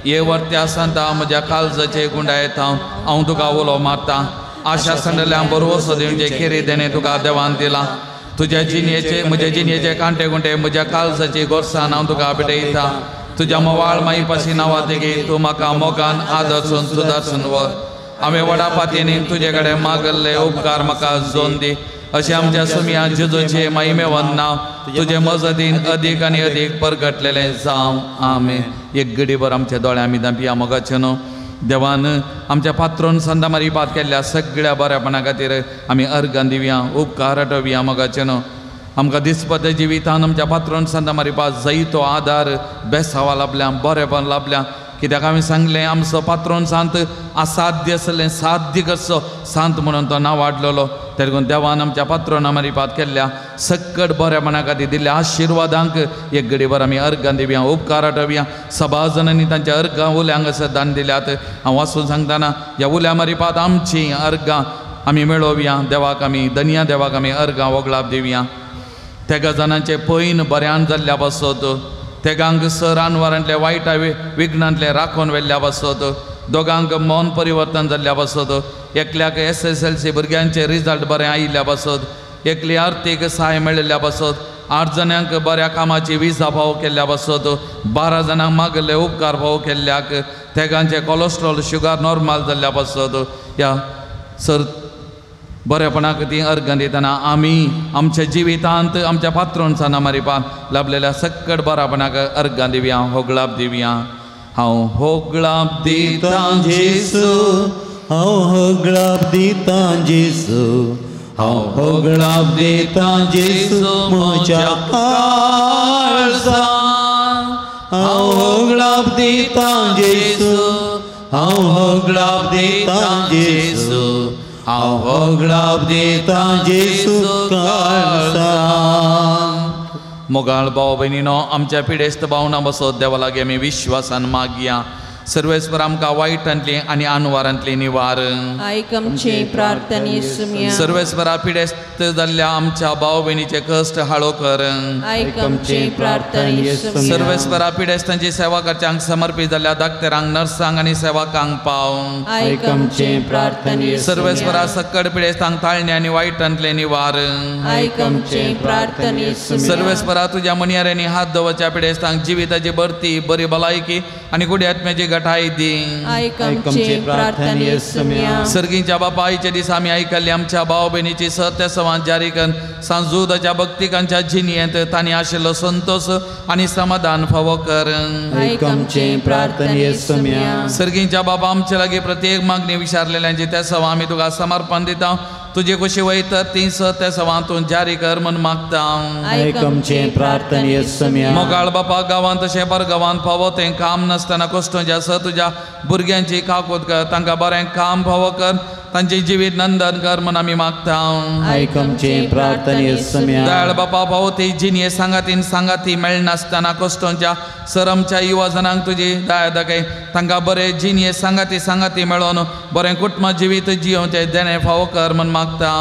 ये वर्त्या सांता म्हज्या काळजाचे गुंडायत हांव तुका उलो मारता. आशा सांडल्या बरवसो दिवचे खेरी देणे तुका देवान दिला. तुज्या जिणयेचे म्हज्या जिणयेचे कांटे गुंटे म्हज्या काळजाची गोरसान हांव तुका भेटयता. तुज्या मोवाळ माई पाशी नांवा तेगी तूं म्हाका मोगान आदर्सून सुदारसून व्हर. हांवें व्हडा पातयेनी तुजे कडेन मागल्ले उपकार म्हाका जोन दी. अशें आमच्या सुमया जेजूचे महिमेवन नांव तुजे मजतीन अदीक आनी अदीक परगटलेलें जावं. आमेन. एक गडीभर आमच्या दोळ्या आमी धांपया. मोगाचें न्हू देवान आमच्या पात्रोन संदा मारिपात केल्ल्या सगळ्या बऱ्यापणा खातीर आमी अर्गां दिवया, उपकार आठोवया. मोगाचें न्हू आमकां दिसपत्या जिवितान आमच्या पात्रोन संदा मारिपात जायतो आदार बेसावा लाभल्या, बरेपण लाभल्या. कित्याक हांवें सांगलें आमचो पात्रोन सांत असाध्य आसलें साध्य करचो सांत म्हणून तो नांव वाडलेलो. तेका देवान आमच्या पात्रोना मारिपात केल्ल्या सक्कट बऱ्यापणा खातीर दिल्ल्या आशिर्वादांक एक घडीभर आमी अर्गां दिवया, उपकार आठोवया. सभा जणांनी तांच्या अर्गां उल्यांक हांगासर दान दिल्यात. हांव वाचून सांगतना ह्या उल्या मारिपात आमची अर्गां आमी मेळोवया. देवाक आमी दनया देवाक आमी अर्गां वगळाप दिवया. तेगा जाणांचे पैन बऱ्यान जाल्ल्या पासत, तेगांक सरानवारांतले वायट विघ्नांतले राखून व्हेल्ल्या पासत, दोगांक मन परिवर्तन जाल्ल्या पासत, एकल्याक SSLC भुरग्यांचे रिजल्ट बरें आयिल्ल्या पासत, एकली आर्थीक सहाय मेळिल्ल्या पासत, 8 जाणांक बऱ्या कामाची विजा फावो केल्ल्या पासत, 12 जाणांक मागल्ले उपकार फावो केल्ल्याक, तेगांचे कोलेस्ट्रॉल शुगर नॉर्मल जाल्ल्या पासत, ह्या सर बरेपणाक ती अर्गां दितना आमी आमच्या जिवितांत आमच्या पात्रोन मारिपाक लाभलेल्या सक्कड बरेपणाक अर्गां दिवया होगळाप दिवया. हांव होगळाप दितां जेजू, हांव होगळाप दितां जेजू, हांव होगळाप दितां जेजू म्हज्या काळजा. हांव होगळाप दितां जेजू, हांव होगळाप दितां जेजू, हांव होगळाप दितां जेजू काळजा. मोगाळ भाव भयणीनो, आमच्या पिडेस्त भावना बसत देवा लागीं आमी विश्वासान मागया. सर्वेस्पर आमकां वायटांतली आनी आनवारांतली निवार. आयक आमचे प्रार्थने सुम्या. सर्वेस्परा पिडेस्त जाल्ल्या आमच्या भाव भयणीचे कश्ट हाळो कर. आयक आमचे प्रार्थने सुम्या. सर्वेस्परा पिडेस्तांची सेवा करच्यांक समर्पित जाल्ल्या डाक्टरांक, नर्सांक आनी सेवकांक पाव. आयक आमचे प्रार्थने. सर्वेस्परा सक्कड पिडेस्तांक ताळणे आनी वायटांतले निवार. आयक आमचे प्रार्थने. सर्वेस्परा तुज्या मनियाऱ्यांनी हात दवरच्या पिडेस्तांक जिविताची बरती, बरी भलायकी आनी गुडी आत्म्याची गटाय दी. आयक आमचे प्रार्थने सुम्या. सर्गीच्या बापायच्या दिसा आमी आयकल्ली आमच्या भाव भयणीची सत्य संवाद जारी करून सांजुदाच्या भक्तिकांच्या जिणेंत तांणी आशिल्लो संतोष आनी समाधान फावो कर. आयक आमचे प्रार्थने सुम्या. सर्गीच्या बाबा आमचे लागीं प्रत्येक मागणी विचारलेल्यांची त्या सवा आमी तुका समर्पण दिता. तुजे कुशी वयता ती सत्य सवां तूं जारी कर म्हूण मागता. आयक आमचे प्रार्थने सुम्या. मोगाळ बापा, गांवांत तशें परगांवांत फावो तें काम नासतना कश्टोंच्या स तुज्या भुरग्यांची काकूत कर, तांकां बरें काम फावो कर, तांचें जिवीत नंदन कर म्हूण आमी मागता. आयक आमचे प्रार्थने सुम्या. दयाळ बापा, फावो ती जिणये सांगातीन सांगाती मेळनासतना कश्टोंच्या सर आमच्या युवा जणांक तुजी दया दाखय, तांकां बरें जिणये सांगाती सांगाती मेळोन बरें कुटुंब जिवीत जियोवचें देणें फावो कर म्हूण मागता.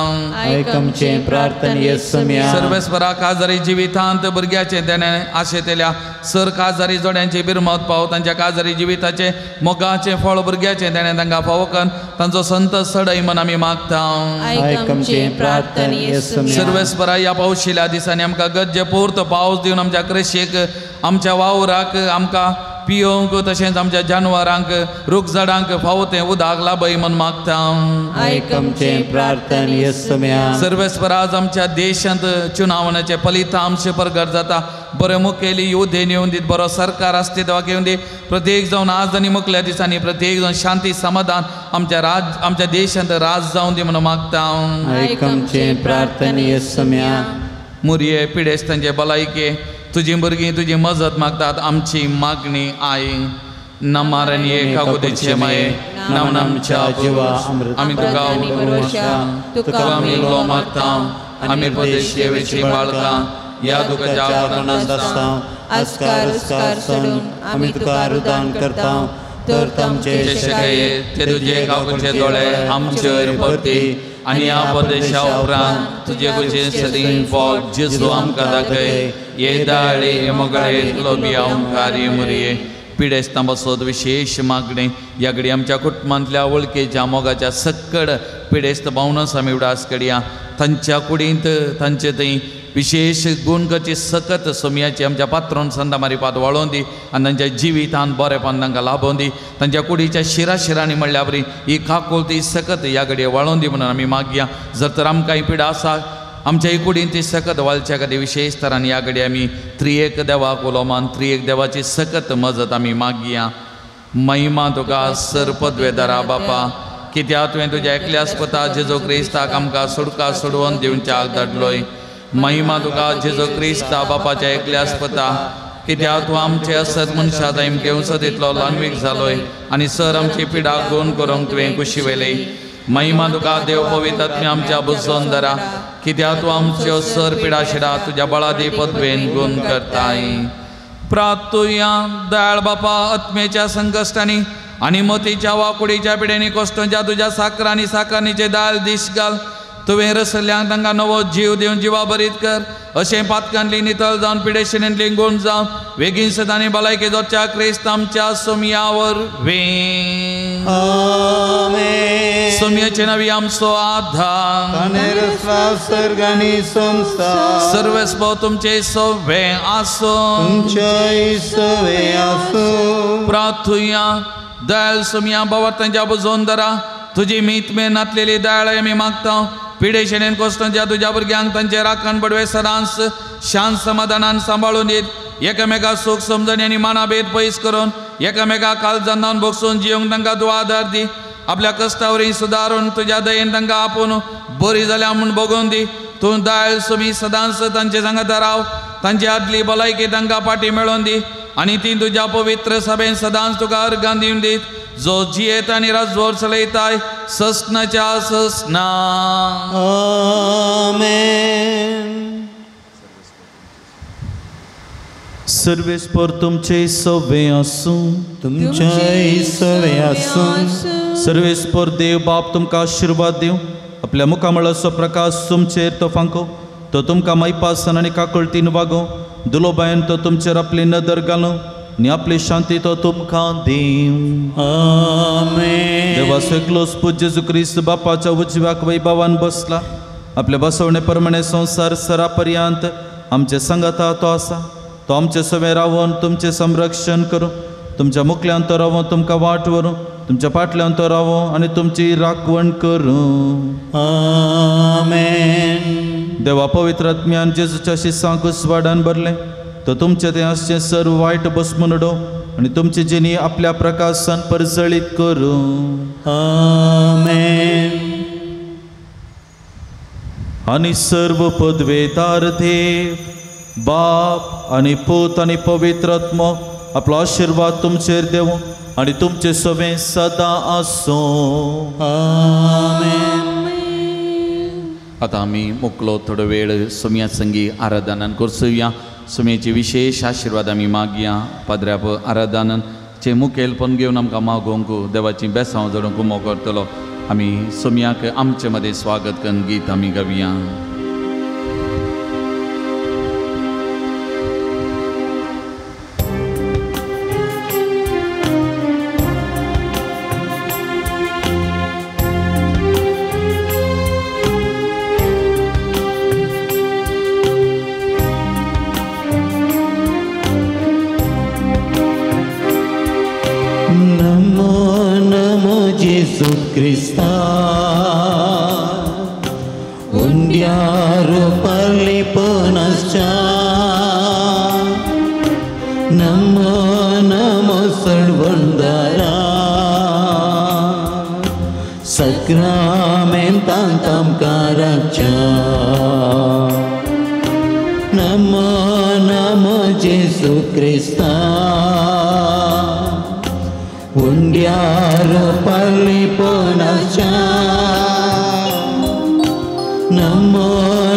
आयक आमचे प्रार्थने सुम्या. सर्वेस्परा काजारी जिवितांत भुरग्याचें देणें आशेतल्या सर काजारी जोड्यांची बिरमत पाव, तांच्या काजारी जिविताचें मोगाचें फळ भुरग्याचें देणें तांकां फावो कर, तांचो संतोष सडय म्हूण आमी मागता. आयक आमचे प्रार्थने सुम्या. सर्वेस्परा ह्या पावशिल्या दिसांनी आमकां गरजे पुरतो पावस दिवन आमच्या कृशीक, आमच्या वावराक, आमकां पियोवंक तशेंच आमच्या जानवरांक, रूख झाडांक फावो तें उदक लाभय म्हूण मागता. आयक आमचे प्रार्थने सुम्या. सर्वेस्परा आज आमच्या देशांत चुनावण्याचे फलितांश प्रगट जाता. बरें मुखेली युद्धेन येवन दीत, बरो सरकार अस्तित्वाक येवन दी. प्रत्येक जावन आज आनी मुखल्या दिसांनी प्रत्येक जावन शांती समाधान आमच्या राज आमच्या देशांत राज जावन दी म्हणून मागता. आयक आमचे प्रार्थने सुम्या. मुरये पिडेस्तांचे भलायके तुजी भुरगीं तुजी मजत मागतात. आमची मागणी I नमारणी एका माये नाम आमच्या जिवा आमी तुका तुका आमी उलो मागता. आमी परदेशी बाळकां ह्या दुखाच्या आपणांत आसता. आस्कार उस्कार सोडून आमी तुका रुदान करता. तर आमचे ते तुजे काकूचे दोळे आमचेर परती आनी ह्या परदेशा उपरांत तुजे कुशीन सदीं पोट जेजू आमकां दाखय. ये दाळे हे मोगळे लोबी ओंकारी मुरये पिडेस्तां बसत विशेश मागणें ह्या घडी आमच्या कुटुंबांतल्या वळखीच्या मोगाच्या सक्कड पिडेस्त भावनास आमी उडास कडया. तांच्या कुडींत तांचे थंय विशेश गुण करची सकत सोमयाची आमच्या पात्रोन संदा मारिपात वाळोवन दी आनी तांच्या जिवितान बरेपण तांकां लाभोवन दी. तांच्या कुडीच्या शिरा शिरांनी म्हणल्या बरी ही काकुळती सकत ह्या घडये वाळोवन दी म्हणून आमी मागया. जर तर आमकां ही पिडा आसा आमच्या ही कुडीन ती सकत वाळच्या खातीर विशेश तरान ह्या घडये आमी त्रिएक देवाक उलो मान त्रिएक देवाची सकत मजत आमी मागया. महिमा तुका सर पदवेदारा बापा, कित्याक तुवें तुज्या एकल्याच पुता जेजू क्रिस्ताक आमकां सुटका सोडोवन दिवच्याक धाडलोय. महिमा तुका जेजू क्रिस्ता बापाच्या एकल्याच पुता, कित्याक तूं आमचे असत मनशा जायम घेवन सदितलो ल्हानवीक जालोय आनी सर आमची पिडा गुण करूंक तुवें कुशी वेली. महिमा तुका देव पवित्र आत्म्या आमच्या बुजोन धरा, कित्याक तूं आमच्यो सर पिडा शिडा तुज्या बळादी पदवेन गुण करताय. प्रातुया दयाळ बापा, आत्मेच्या संकश्टांनी आनी मतीच्या वाकुडीच्या पिडेनी कश्टांच्या तुज्या साकरांनी साकरणीचे दाल दीस घाल. तुवें रसल्यांक तांकां नवो जीव दिवन जिवा बरीत कर. अशें पातकांतली नितळ जावन पिडेशिणेंतली गुण जावन वेगीन सदांनी भलायकी जोडच्या क्रिस्त आमच्या सोमयावर वे. सोमयाचे नवी आमचो आधार सर्वेस्पो तुमचे सवे आसो. प्रार्थुया दयाळ सोमया बाबा तांच्या बुजोवन धरा. तुजी मीत मेन नातलेली दयाळ आमी मागता. पिडेशेनेन कोश्टांच्या तुज्या भुरग्यांक तांचे राखण बडवे सदांच शांत समाधानान सांबाळून दीत एकामेका सूख समजणी आनी मानाभेद पयस करून एकामेका काळजान बगसून जिवंक तांकां तूं आदार दी. आपल्या कश्टावरी सुदारून तुज्या दयेन तांकां आपूण बरी जाल्या म्हूण बगोवन दी. तूं दायल सुमी सदांच तांचे सांगाता राव. तांची आदली भलायकी तांकां फाटी मेळोवन दी आनी ती तुज्या पवित्र सभेन सदांच तुका अर्गां दिवन दीत जो जियेत आनी राजवट चलयताय ससनाच्या ससना. आमेन. सर्वेस्पर तुमचे सवे आसूं. तुमचे सवे आसूं. सर्वेस्पर देव बाप तुमकां आशिर्वाद दिवं. आपल्या मुखामळाचो प्रकाश तुमचेर तो फांको तो तुमकां मायपासन आनी काकळतीन वागोवं. दुलोबायन तो तुमचेर आपली नदर घालूं आनी आपली शांती तो तुमकां दिवं. आमेन. देवाचो एकलोच पूत जेजू क्रिस्त बापाच्या उजव्याक वैभवान बसला. आपल्या बसवणे प्रमाणे संवसार सरा पर्यंत आमचे सांगाता तो आसा. तो आमचे सवे रावन तुमचें संरक्षण करूं. तुमच्या मुखल्यान तो रावो तुमकां वाट व्हरूं. तुमच्या फाटल्यान तो रावो आनी तुमची राखवण करूं. आमेन. देवा पवित्र आत्म्यान जेजूच्या शिसांक उजवाडान भरलें तो तुमचें तें आसचें सर्व वायट बसमून उडोवं आनी तुमची जिणी आपल्या प्रकाशान परजळीत करूं. आमेन. आनी सर्व पदवेदार देव बाप आनी पूत आनी पवित्र आत्मो आपलो आशिर्वाद तुमचेर देवूं आनी तुमचे सवें सदां आसूं. आमेन. आतां आमी मुकलो थोडो वेळ सोम्या संगी आराधनान करसुया. सोम्याचे विशेष आशिर्वाद आमी मागया. पाद्र्याप आराधनाचे मुखेलपण घेवन आमकां मागोवंक देवाची बेसांव जोडूंक उमो करतलो. आमी सोम्याक आमचे मदें स्वागत करून गीत आमी गावया. क्रिस्ता उंड्यार पल्लिपनश्चा नमो नमो सडवंदरा सक्रामेंतांतमकाराच्या नमो नमो जेसू क्रिस्ता उंड्यार पल्लिपनश्चा नमो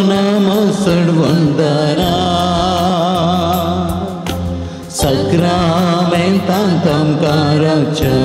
नमो सडवंदरा सक्रामेंतांतमकाराच्या.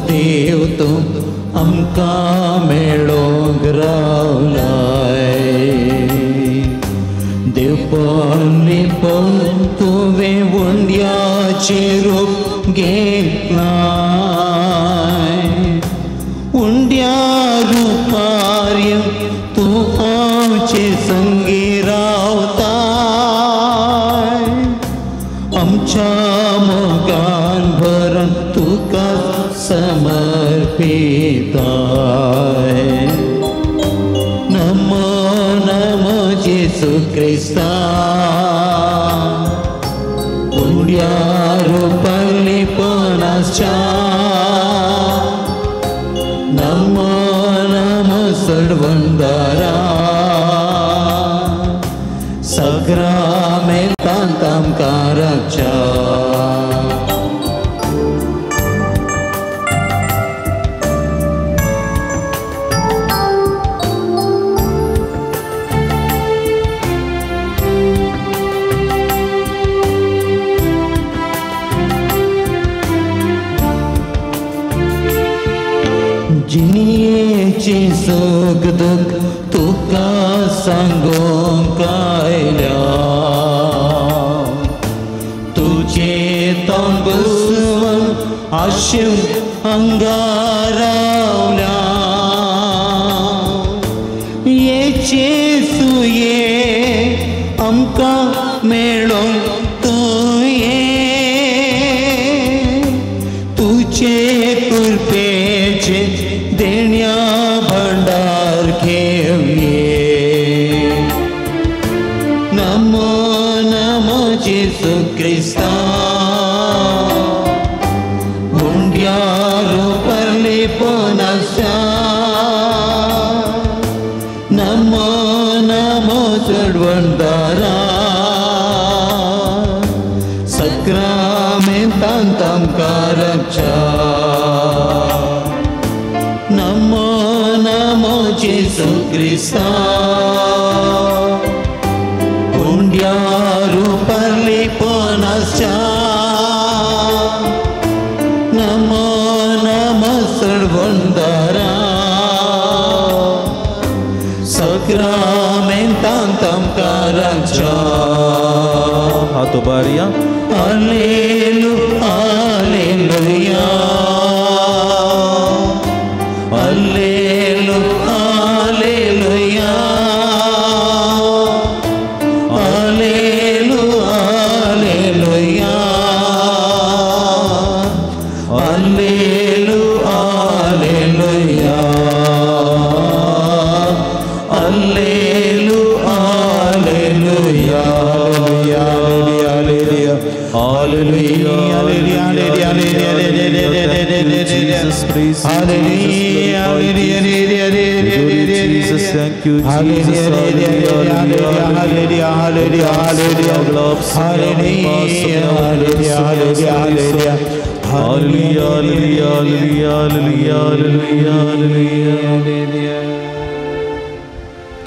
देव तूं आमकां मेळोंक रावलाय देवपण लिपोवन तुवें उंड्याचें रूप घेतलाय उंड्या रुपार तूं आमचे संगी रावताय आमच्या मोगान भरून तुका समर्पिताय. नमो नमो जेसू क्रिस्ता उंड्यार पल्लिपनाच्या नमो नमो सडवंदरा सक्रामेंतांतमकाराच्या. जिणयेचें सूख दुख तुका सांगूंक आयल्या तुजें तोंड बसवन आशेवन हांगा रावल्या. ये जेजू ये आमकां मेळोंक तूं ये, तुजे कृपेचें देण्या भंडार घेवन ये. नमो नमो जेजू क्रिस्ता, मुंड्यारो परलेपण आसा. नमो नमो चडवणदारा, सक्रामेंतांत आमकां रक्षा. नमो नमो जेजू क्रिस्ता, मुंड्यारो परलेपण आसा. नमो नमो चडवणदारा, सक्रामेंतांत आमकां रक्षा. हात उबारया. Alleluia, alleluia, alleluia, alleluia, alleluia, alleluia, alleluia, alleluia, alleluia, alleluia, alleluia, Hallelujah, hallelujah, hallelujah, Jesus, praise you, Jesus, glorify Jesus, thank you, Jesus, hallelujah, hallelujah, hallelujah, hallelujah, hallelujah, hallelujah, hallelujah, hallelujah, hallelujah.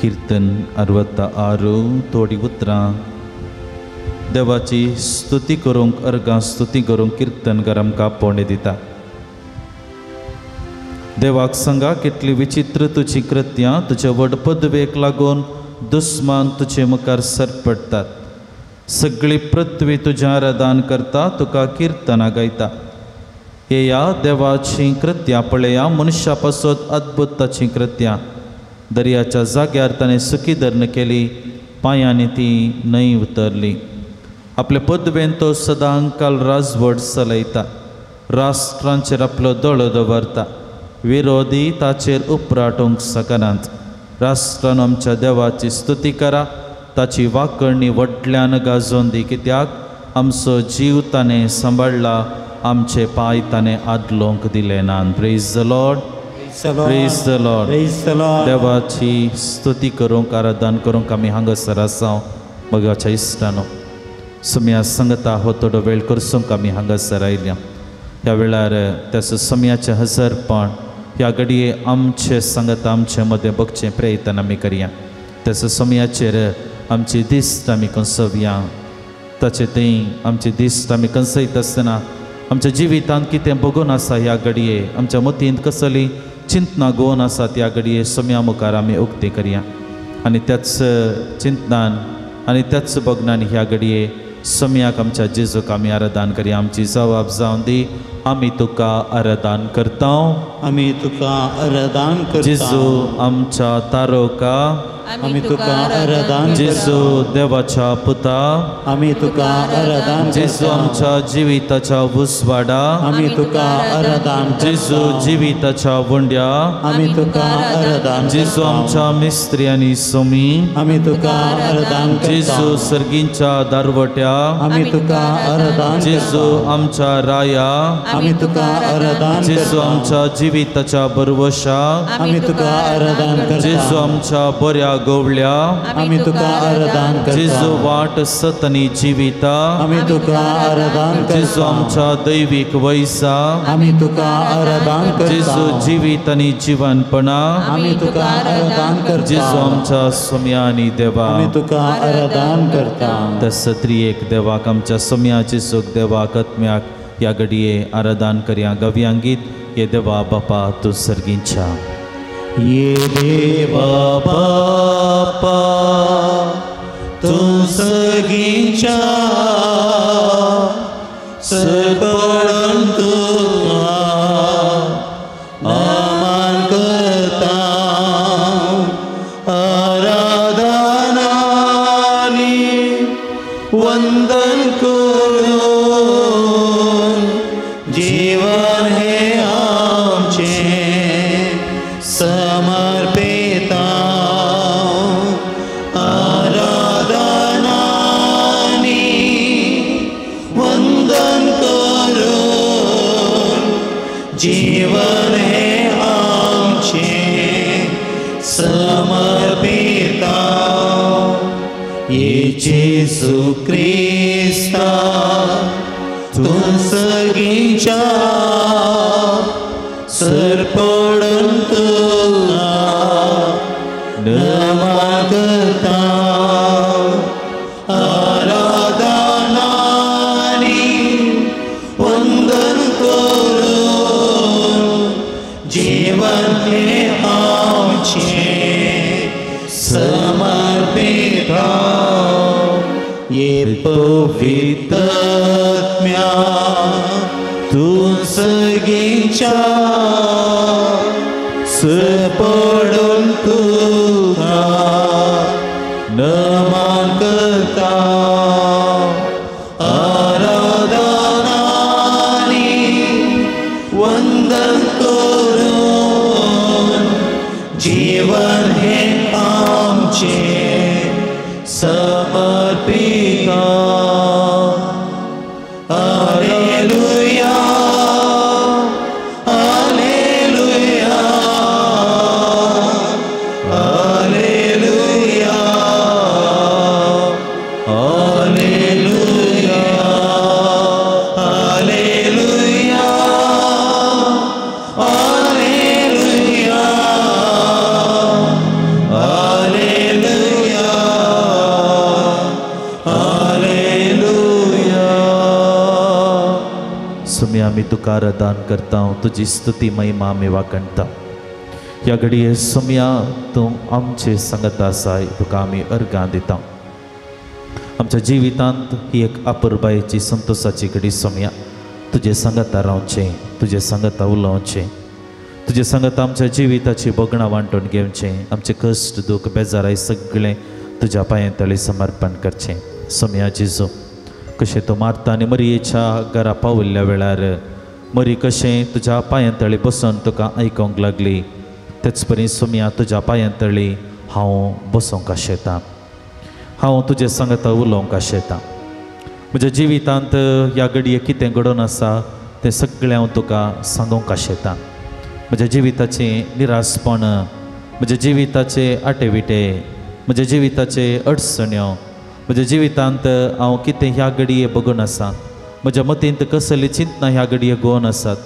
कीर्तन 66 थोडी उतरां देवाची स्तुती करूंक अर्गां स्तुती करूंक कीर्तनकार आमकां आपोवणें दिता. देवाक सांगा कितली विचित्र तुजी कृत्यां, तुज्या व्हड पदवेक लागून दुस्मान तुजे मुखार सरपडटात. सगळी पृथ्वी तुज्या आराधन करता, तुका किर्तनां गायता. येया देवाचीं कृत्यां पळया, मनशा पासत अद्भुत ताचीं कृत्यां. दर्याच्या जाग्यार ताणें सुकी धरण केली, पांयांनी ती न्हंय उतरली. आपले पदवेन तो सदांकाल राजवट चलयता, राष्ट्रांचेर आपलो दोळो दवरता. विरोधी ताचेर उपराटूंक शकनात. राष्ट्रान आमच्या देवाची स्तुती करा, ताची वाकळणी व्हडल्यान गाजोवन दी. कित्याक आमचो जीव ताणें सांबाळ्ळा, आमचे पांय ताणें आदलोंक दिले नात. Praise the Lord, praise the Lord. देवाची स्तुती करूंक आराधन करूंक आमी हांगासर आसा. मोगाच्या इश्टानो, सम्या संगता हो थोडो वेळ करसूंक आमी हांगासर आयल्या. ह्या वेळार त्याचो सम्याचें हजरपण ह्या घडये आमचे संगत आमचे मदें बगचें प्रयत्न आमी करया. त्याचो सम्याचेर आमची दिश्ट आमी कंसोवया. ताचे थंय आमची दिश्ट आमी कंसयत आसतना आमच्या जिवितांत कितें बगून आसा ह्या घडये, आमच्या मतींत कसली चिंतना गोवन आसा त्या घडये सम्या मुखार आमी उक्ती करया. आनी त्याच चिंतनान आनी त्याच बगनान ह्या घडये सम्याक आमच्या जेजूक आमी आराधन करया. आमची जबाब जावन दी, आमी तुका आराधन करता, आमी तुका आराधन करता. जेजू आमच्या तारोका, आमी तुका आराधन. जेजू देवाच्या पुता, आमी तुका आराधन. जेजू आमच्या जिविताच्या उजवाडा, आमी तुका आराधन. जेजू जिविताच्या वंड्या, आमी तुका आराधन. जेजू आमच्या मिस्त्री आनी सोमी, आमी तुका आराधन. जेजू सर्गींच्या दारवट्या, आमी तुका आराधन. जेजू आमच्या राया, आमी तुका आराधन. जेजू आमच्या जिविताच्या बरवशा, आमी तुका आराधन. जेजू आमच्या बऱ्या गोवल्या, आमी तुका आराधन. जेजू वाट सत आनी जिविता, आमी तुका आराधन. जेजू आमच्या दैवीक वैसा, आमी तुका आराधन. जेजू जिवीत आनी जिवनपणा, आमी तुका आराधन. जेजू आमच्या सोम्या आनी देवा, आमी तुका आराधन करता. तस त्रिएक देवाक आमच्या सोम्या जेजूक देवाक आत्म्याक ह्या घडये आराधन करया. गव्यांगीत ये देवा बापा तूं सर्गींच्या. ये देवा बापा तूं सगींच्या, सरपण तूं वंदन करून जीवन हे आमचें समर्पिता. आराधनानी वंदन करून जीवन हे आमचें समर्पिता. ये जेसू क्रिस्ता तूं सगींच्या सरपडून तुका नमन करता. आराधनानी वंदन करून जीवन हे आमचें समर्पिता. ये पवित्र आत्म्या तूं सगींच्या सरपडून तुका नमन करता. आराधनानी वंदन करून जीवन हे आमचें समर्पिता. Hallelujah, hallelujah, hallelujah, hallelujah, hallelujah, hallelujah, hallelujah, hallelujah. सुम्या आमी तुका आराधन करता, तुजी स्तुती महिमा आमी वाखणता. ह्या घडये सुम्या तूं आमचे सांगत आसाय, तुका आमी अर्गां दिता. आमच्या जिवितांत ही एक अपुरबायेची संतोषाची घडी सोम्या. तुजे सांगता रावचें, तुजे सांगता उलोवचें, तुजे सांगता आमच्या जिविताची भोगणां वांटून घेवचें, आमचे कश्ट दूख बेजाराय सगळें तुज्या पांयां तळी समर्पण करचें. सोम्या जेजू, कशें तूं मारता आनी मरयेच्या घरा पाविल्ल्या वेळार मरी कशें तुज्या पांयां तळी बसून तुका आयकूंक लागली, तेच परी सोम्या तुज्या पांयां तळी हांव बसूंक आशेतां, हांव तुजे सांगता उलोवंक आशेतां. म्हज्या जिवितांत ह्या घडये कितें घडोवन आसा तें सगळें हांव तुका सांगूंक आशेतां. म्हज्या जिविताचें निरासपण, म्हज्या जिविताचे आटेविटे, म्हज्या जिविताचे अडचण्यो, म्हज्या जिवितांत हांव कितें ह्या घडये बगून आसा, म्हज्या मतींत कसली चिंतना ह्या घडये गोवन आसात,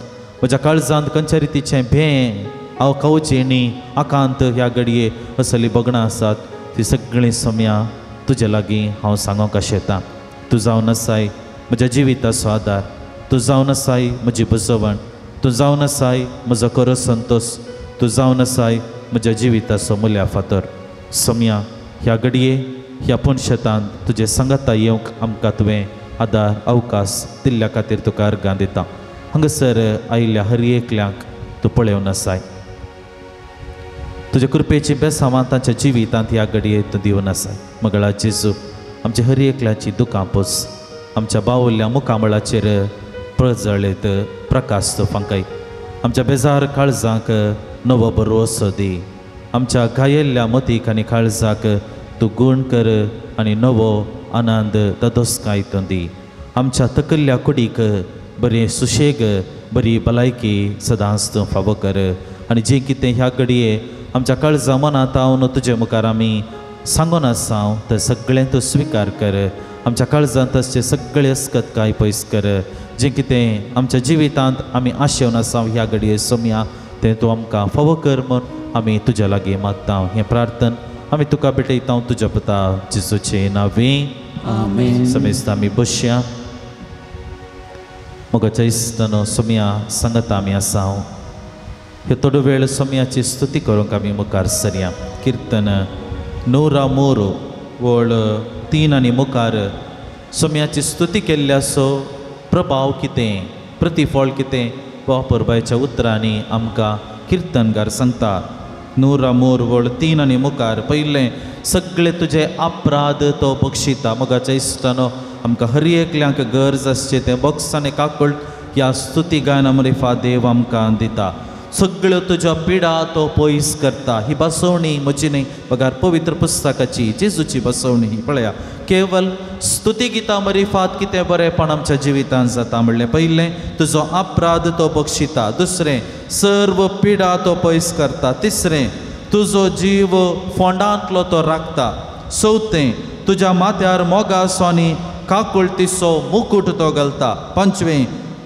म्हज्या काळजांत खंयच्या रितीचें भें हांव खावचें न्ही आकांत ह्या घडये असली बगणां आसात, ती सगळीं सोम्या तुजे लागीं हांव सांगूंक आशेतां. तूं जावन आसाय म्हज्या जिविताचो आदार, तूं जावन आसाय म्हजी बजवण, तूं जावन आसाय म्हजो खरो संतोश, तूं जावन आसाय म्हज्या जिविताचो मुल्या फातर. सोम्या ह्या घडये ह्या पुनशेतांत तुजे सांगाता येवंक आमकां तुवें आदार अवकाश दिल्ल्या खातीर तुका अर्गां दिता. हांगासर आयिल्ल्या हर एकल्याक तूं पळोवन आसाय, तुजे कृपेची बेसांवां तांच्या जिवितांत ह्या घडये तूं दिवन आसाय. मगळा जेजू, आमच्या हर एकल्याची दुकां पोस, आमच्या बावुल्ल्या मुखामळाचेर प्रजळीत प्रकाश तूं फांकय, आमच्या बेजार काळजांक नवो भरवसो दी, आमच्या घायेल्ल्या मतीक आनी काळजाक तूं गूण कर आनी नवो आनंद तदोस्काय तूं दी. आमच्या तकल्ल्या कुडीक बरी सुशेग बरी भलायकी सदांच तूं फावो कर आनी जें कितें ह्या घडये आमच्या काळजा मनांत हांव तुजे मुखार आमी सांगून आसा तें सगळें तूं स्विकार कर. आमच्या काळजांत आसचे सगळे अस्कतकाय पयस कर. जें कितें आमच्या जिवितांत आमी आशेवन आसा ह्या घडये सोम्या तें तूं आमकां फावो कर म्हूण आमी तुज्या लागीं मागता. हें प्रार्थन आमी तुका भेटयता तुज्या पुता जेजूचे नांवे, आमेन. समेस्त आमी बसया. मोगाच्या इश्टानो, सोम्या सांगता आमी आसा हे थोडो वेळ सोम्याची स्तुती करूंक आमी मुखार सरया. किर्तन 103 वळ 3 आनी मुखार सोम्याची स्तुती केल्ल्याचो प्रभाव कितें, प्रतिफळ कितें वा परबायच्या उतरांनी आमकां किर्तनकार सांगता. 103 वळ 3 आनी मुखार पयलें, सगळे तुजे अपराध तो बक्षिता. मोगाच्या इश्टानो, आमकां हर एकल्यांक गरज आसचें तें बक्स आनी काकूळ ह्या स्तुती गायना मरिफा देव आमकां दिता. सगळ्यो तुज्यो पिडा तो पयस करता. ही बसवणी म्हजी न्ही बगार पवित्र पुस्तकाची जेजूची बसवणी ही पळया. केवल स्तुती गितां मरिफात कितें बरेंपण आमच्या जिवितांत जाता म्हणलें, पयलें तुजो अपराध तो बक्षिता, दुसरें सर्व पिडा तो पयस करता, तिसरें तुजो जीव फोंडांतलो तो राखता, चवथें तुज्या माथ्यार मोगासो आनी काकुळतीचो मुकूट तो घालता, पांचवें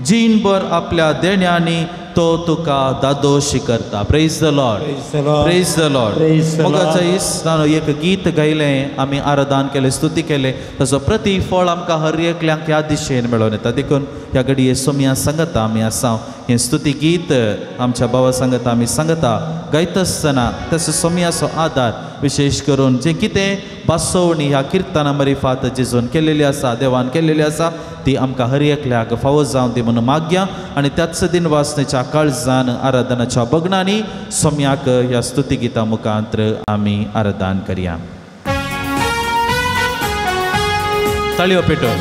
जीणभर आपल्या देण्यांनी तो तुका दादोशी करता. Praise the Lord, praise the Lord. मोगाच्या इश्टानो, एक गीत गायलें आमी, आराधन केलें, स्तुती केलें, ताचो प्रतिफळ आमकां हर एकल्यांक ह्या दिशेन मेळोवन येता. देखून ह्या घडये सोमया सांगता आमी आसा हें स्तुती गीत आमच्या भावा सांगता आमी सांगता गायता आसतना तसो सोमयाचो आदार विशेष करून जें कितें बसवणी ह्या किर्तना मरिफात जेजून केलेली आसा, देवान केलेली आसा, ती आमकां हर एकल्याक फावो जावन ती म्हणून मागया. आनी त्याच दिन वासनेच्या काळजान आराधनाच्या बगणांनी सोम्याक ह्या स्तुती गिता मुखांत्र आमी आराधन करया. ताळयो पेटोवन.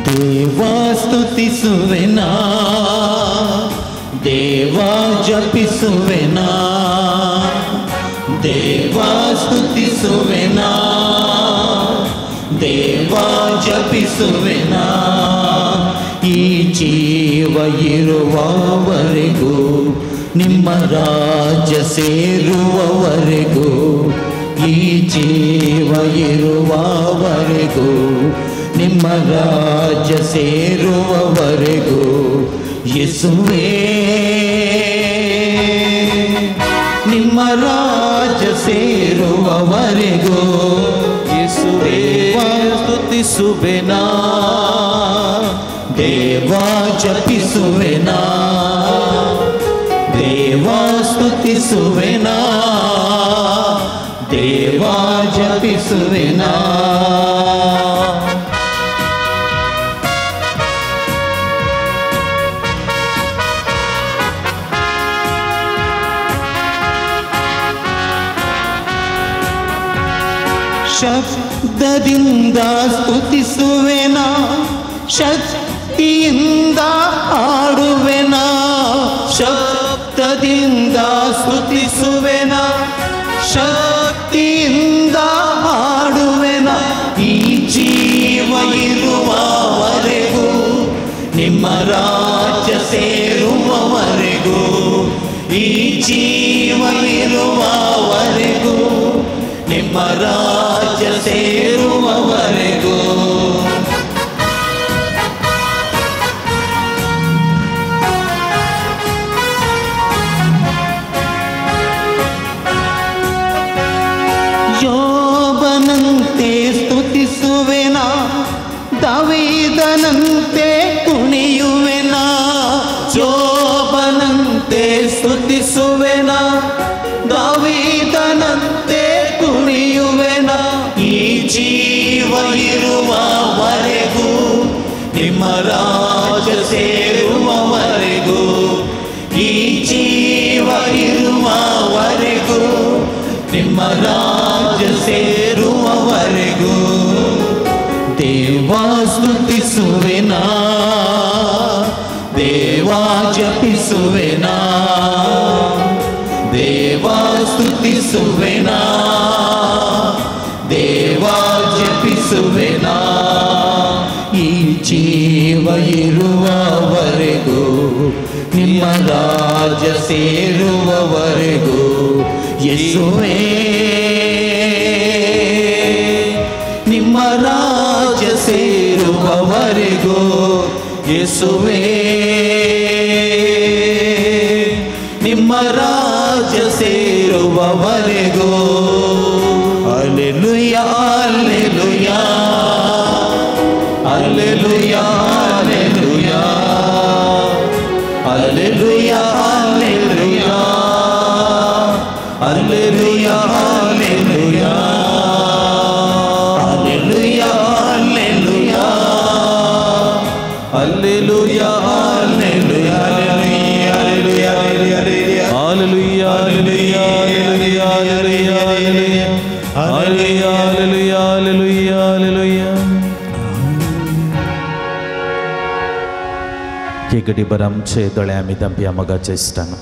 देवा स्तुतिसुवेना, देवा जपिसुवेना, देवा स्तुतिसुवेना, देवा जपिसुवेना. ಈ ಜೀವ ಇರುವವರೆಗೂ ನಿಮ್ಮ ರಾಜ್ಯ ಸೇರುವವರೆಗೂ, ಈ ಜೀವ ಇರುವವರೆಗೂ ನಿಮ್ಮ ರಾಜ್ಯ ಸೇರುವವರೆಗೂ, ಯೇಸುವೇ ನಿಮ್ಮ ರಾಜ್ಯ ಸೇರುವವರೆಗೂ, ಯೇಸುವೇ ಸ್ತುತಿಸುವೆನಾ, ದೇವಾ ಜಪಿಸುವೆನಾ, ದೇವಾ ಸ್ತುತಿಸುವೆನಾ, ದೇವಾ ಜಪಿಸುವೆನಾ. ಶಬ್ದದಿಂದ ಸ್ತುತಿಸುವೆನಾ, ಶಕ್ತಿಯಿಂದ ಹಾಡುವೆನಾ, ಶಬ್ದದಿಂದ ಸ್ತುತಿಸುವೆನಾ, ಶಕ್ತಿಯಿಂದ ಹಾಡುವೆನಾ. ಈ ಜೀವ ಇರುವವರೆಗೂ ನಿಮ್ಮ ರಾಜ್ಯ ಸೇರುವವರೆಗೂ, ಈ ಜೀವ ಇರುವವರೆಗೂ ನಿಮ್ಮ ರಾಜ್ಯ ಸೇರುವವರೆಗೂ. ಯೋಬನಂತೆ ಸ್ತುತಿಸುವೆನಾ, ದಾವೀದನಂತೆ ಕುಣಿಯುವೆನಾ, ಯೋಬನಂತೆ ಸ್ತುತಿಸುವೆನಾ, ದಾವೀದನಂತೆ ಕುಣಿಯುವೆನಾ. ಈ ಜೀವ ಇರುವವರೆಗೂ ನಿಮ್ಮ ರಾಜ್ಯ ಸೇರುವವರೆಗೂ, ಈ ಜೀವ ಇರುವವರೆಗೂ ನಿಮ್ಮ ರಾಜ್ಯ ಸೇರುವವರೆಗೂ. ದೇವಾ ಸ್ತುತಿಸುವೆನಾ, ದೇವಾ ಜಪಿಸುವೆನಾ, ದೇವಾ ಸ್ತುತಿಸುವೆನಾ, ದೇವಾ ಜಪಿಸುವೆನಾ. ಈ ಜೀವ ಇರುವವರೆಗೂ ನಿಮ್ಮ ರಾಜ್ಯ ಸೇರುವವರೆಗೂ, ಯೇಸುವೇ ನಿಮ್ಮ ರಾಜ್ಯ ಸೇರುವವರೆಗೂ, ಯೇಸುವೇ ನಿಮ್ಮ ರಾಜ್ಯ ಸೇರುವವರೆಗೂ. Hallelujah, hallelujah, hallelujah, hallelujah, hallelujah, hallelujah, hallelujah, hallelujah, hallelujah, एक घडीभर आमचे दोळे आमी धांपया. मोगाच्या इश्टांनो,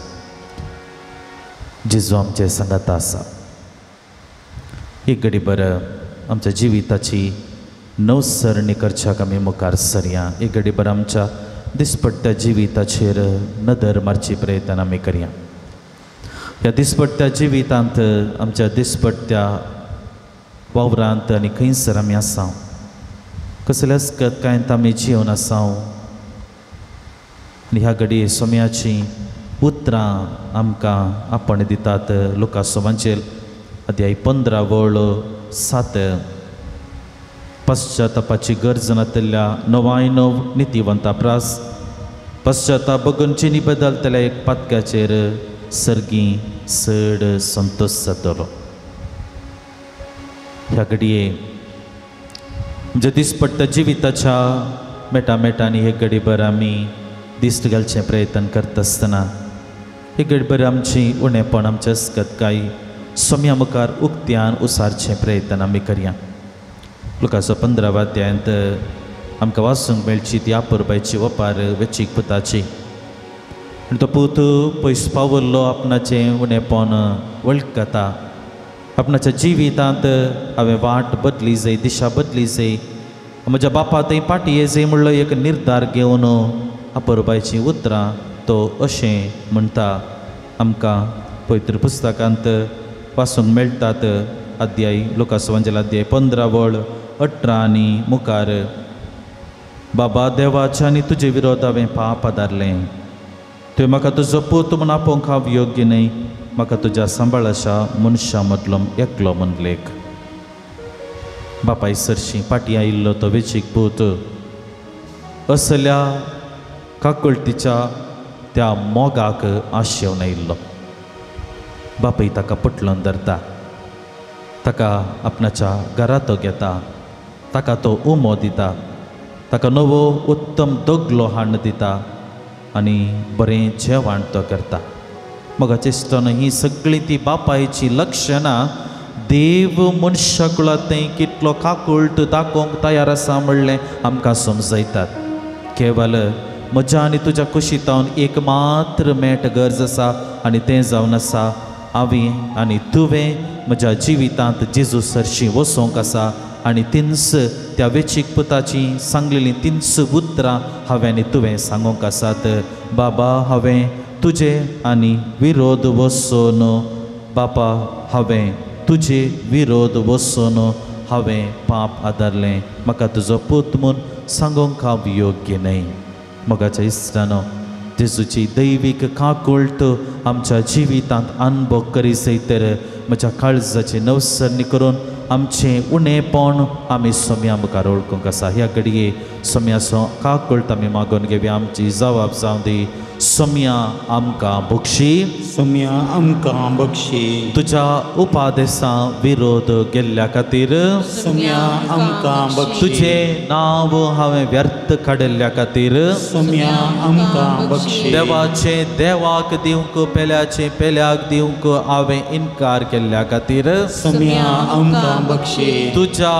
जेजू आमचे सांगाता आसा. एक घडीभर आमच्या जिविताची नवसरणी करच्याक आमी मुखार सरया. एक घडीभर आमच्या दिसपट्ट्या जिविताचेर नदर मारची प्रयत्न आमी करया. ह्या दिसपट्ट्या जिवितांत, आमच्या दिसपट्ट्या वावरांत आनी खंयसर आमी आसा, कसल्याच कांयत आमी जिवन आसा. आनी ह्या घडये सोम्याचीं उतरां आमकां आपण दितात. लुकास सुवांचेर अध्याय 15 वळ 7. पश्चातापाची गरज नातिल्ल्या 99 नितीवंता प्रास पश्चाताप बगून चिनी बदलतल्या एक पातक्याचेर सर्गी चड संतोश जातलो. ह्या घडये आमच्या दिसपट्ट्या जिविताच्या मेटा मेटांनी हे घडीभर आमी दिश्ट घालचें प्रयत्न करता आसतना हे घडीभर आमची उणेपण, आमच्या अस्कतकाय सोम्या मुखार उक्त्यान उसारचें प्रयत्न आमी करया. लुकासो 15 अध्यायांत आमकां वाचूंक मेळची ती आपुरबायची वपार वेचीक पुताची. आनी तो पूत पयस पावल्लो आपणाचें उणेपण वळखता. आपणाच्या जिवितांत हांवें वाट बदली जाय, दिशा बदली जाय, म्हज्या बापा थंय पाटी ये जाय म्हणलो एक निर्धार घेवन आपुरबायचीं उतरां तो अशें म्हणटा. आमकां पवित्र पुस्तकांत वाचूंक मेळटात. अध्याय लुकास सुवांजेल अध्याय 15 वळ 18 आनी मुखार. बाबा देवाच्या आनी तुजे विरोध हांवें पाप आदारलें, तुवें म्हाका तुजो पूत म्हूण आपोवंक हांव योग्य न्हय, म्हाका तुज्या सांबाळाच्या मनशां मदलो एकलो म्हूण लेख. बापाय सरशीं फाटीं आयिल्लो तो वेचीक पूत असल्या काकुळटीच्या त्या मोगाक आशेवन आयिल्लो. बापूय ताका पटलोवन धरता, ताका आपणाच्या घरा तो घेता, ताका तो उमो दिता, ताका नवो उत्तम दगलो हाडून दिता आनी बरें जेवण तो करता. मोगाचे इश्टांनो, ही सगळीं ती बापायची लक्षणां देव मनशा कुळांत कितलो काकुळट दाखोवंक तयार आसा म्हणलें आमकां समजयतात. केवल म्हज्या आनी तुज्या कुशीतावन एक मात्र मेट गरज आसा आनी तें जावन आसा हांवें आनी तुवें म्हज्या जिवितांत जेजू सरशीं वसोवंक आसा. आनी तिन्स त्या वेचीक पुताची सांगलेलीं तिन्स उतरां हांवें आनी तुवें सांगूंक आसात. बाबा हांवें तुजे आनी विरोध वचून, बापा हांवें तुजे विरोध वचून हांवें पाप आदारलें, म्हाका तुजो पूत म्हूण सांगूंक हांव योग्य न्हय. मोगाच्या इश्टांनो, जेजूची दैवीक काकुळट आमच्या जिवितांत अनुभव करी जाय तर म्हज्या काळजाची नवसरणी करून आमचें उणेपण आमी सोम्या मुखार वळखूंक आसा. ह्या घडये सोम्याचो काकुळट आमी मागून घेवया. आमची जबाब जावं दी. सोम्या आमकां बक्षी, सोम्या आमकां बक्षी. तुज्या उपादेसा विरोध गेल्ल्या खातीर सोम्या आमकां बक्षी. तुजें नांव हांवें व्यर्थ काडिल्ल्या खातीर सोम्या आमकां बक्षी. देवाचें देवाक दिवंक, पेल्याचें पेल्याक दिवंक हांवें इनकार केल्ल्या खातीर सोम्या आमकां बक्षी. तुज्या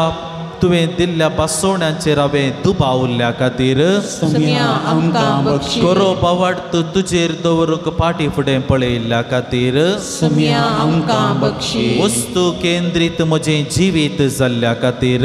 तुवें दिल्ल्या पासोवण्यांचेर हांवें दुबावल्ल्या खातीर सोम्या आमकां बक्षी. कोरो बावाट तुजेर दवरूंक पाटी फुडें पळयल्ल्या खातीर सोम्या आमकां बक्षी. वस्तू केंद्रीत म्हजें जिवीत जाल्ल्या खातीर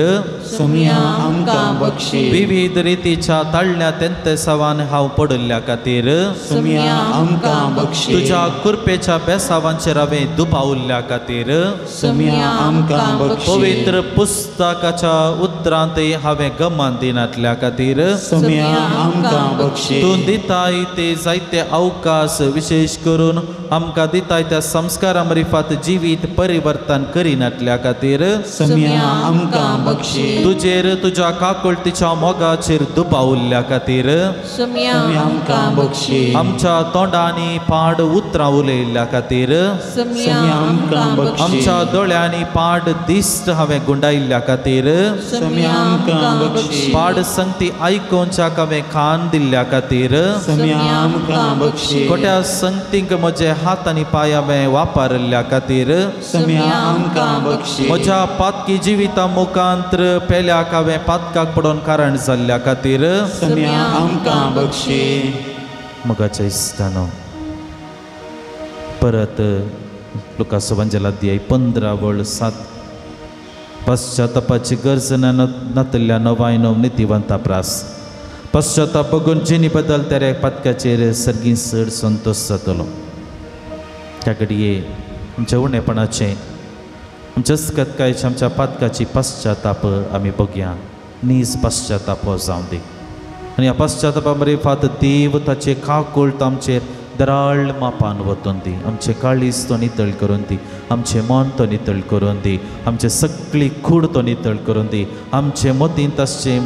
सोम्या आमकां बक्षी. विविध रितीच्या ताळल्या तेंतेसावान हांव पडिल्ल्या खातीर सोम्या आमकां बक्षी. तुज्या कुरपेच्या बेसावांचेर हांवें दुबावल्ल्या खातीर सोम्या आमकां बक्षी. पवित्र पुस्तकाच्या उतरांत हांवें गमन दिनातल्या खातीर सोम्या आमकां बक्षी. तूं दिताय ते जायते अवकाश, विशेश करून आमकां दिताय त्या संस्कारा मरिफात जिवीत परिवर्तन करिनातल्या खातीर सोम्या आमकां बक्षी. तुजेर तुज्या काकुळटीच्या मोगाचेर दुबावल्ल्या खातीर सोम्या आमकां बक्षी. आमच्या तोंडांनी पाड उतरां उलयल्ल्या खातीर सोम्या आमकां बक्षी. आमच्या दोळ्यांनी पाड दिश्ट हांवें गुंडायल्ल्या खातीर सोम्या आमकां बक्षी. पाड संगती आयकोवच्याक हांवें कान दिल्ल्या खातीर सोम्या आमकां बक्षी. खोट्या संगतींक म्हजे हात आनी पांय हांवें वापरिल्ल्या खातीर सोम्या आमकां बक्षी. म्हज्या पातकी जिविता मुखांत्र पेल्याक हांवें पातकाक पडोवन कारण जाल्ल्या खातीर सोम्या आमकां बक्षी. मोगाच्या इश्टानो, परत लुकास वंजेला 15 वळ 7 पश्चातापाची गरज नातल्या नवायनो नितीवंता प्रास पश्चाताप बघून जिनी बदल त्या पातकाचेर सर्गी चड संतोश जातलो. त्या घडये आमच्या उणेपणाचें, आमच्या अस्कतकायचे, आमच्या पातकाची पश्चाताप आमी बघया. नीज पश्चाताप हो जावं दी आनी ह्या पश्चातापा मरेफात देव ताचे काकुळट आमचेर दराळ मापान वतून दी. आमचें काळीज तो नितळ करून दी, आमचें मन तो नितळ करून दी, आमचें सगळी कूड तो नितळ करून दी, आमचे मतींत आसचें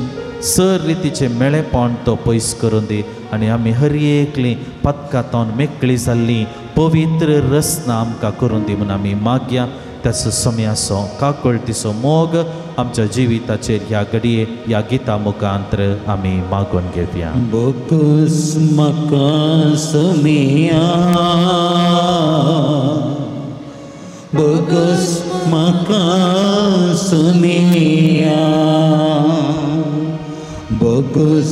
सर रितीचें मेळेपण तो पयस करून दी आनी आमी हर एकली पातकांतून मेकळी जाल्ली पवित्र रचना आमकां करून दी म्हूण आमी मागया. त्याचो समयाचो काकुळटीचो मोग आमच्या जिविताचेर ह्या घडये ह्या गिता मुखांतर आमी मागून घेवया. बोगस म्हाका सोमिया, बोगस म्हाका सोमिया, बोगस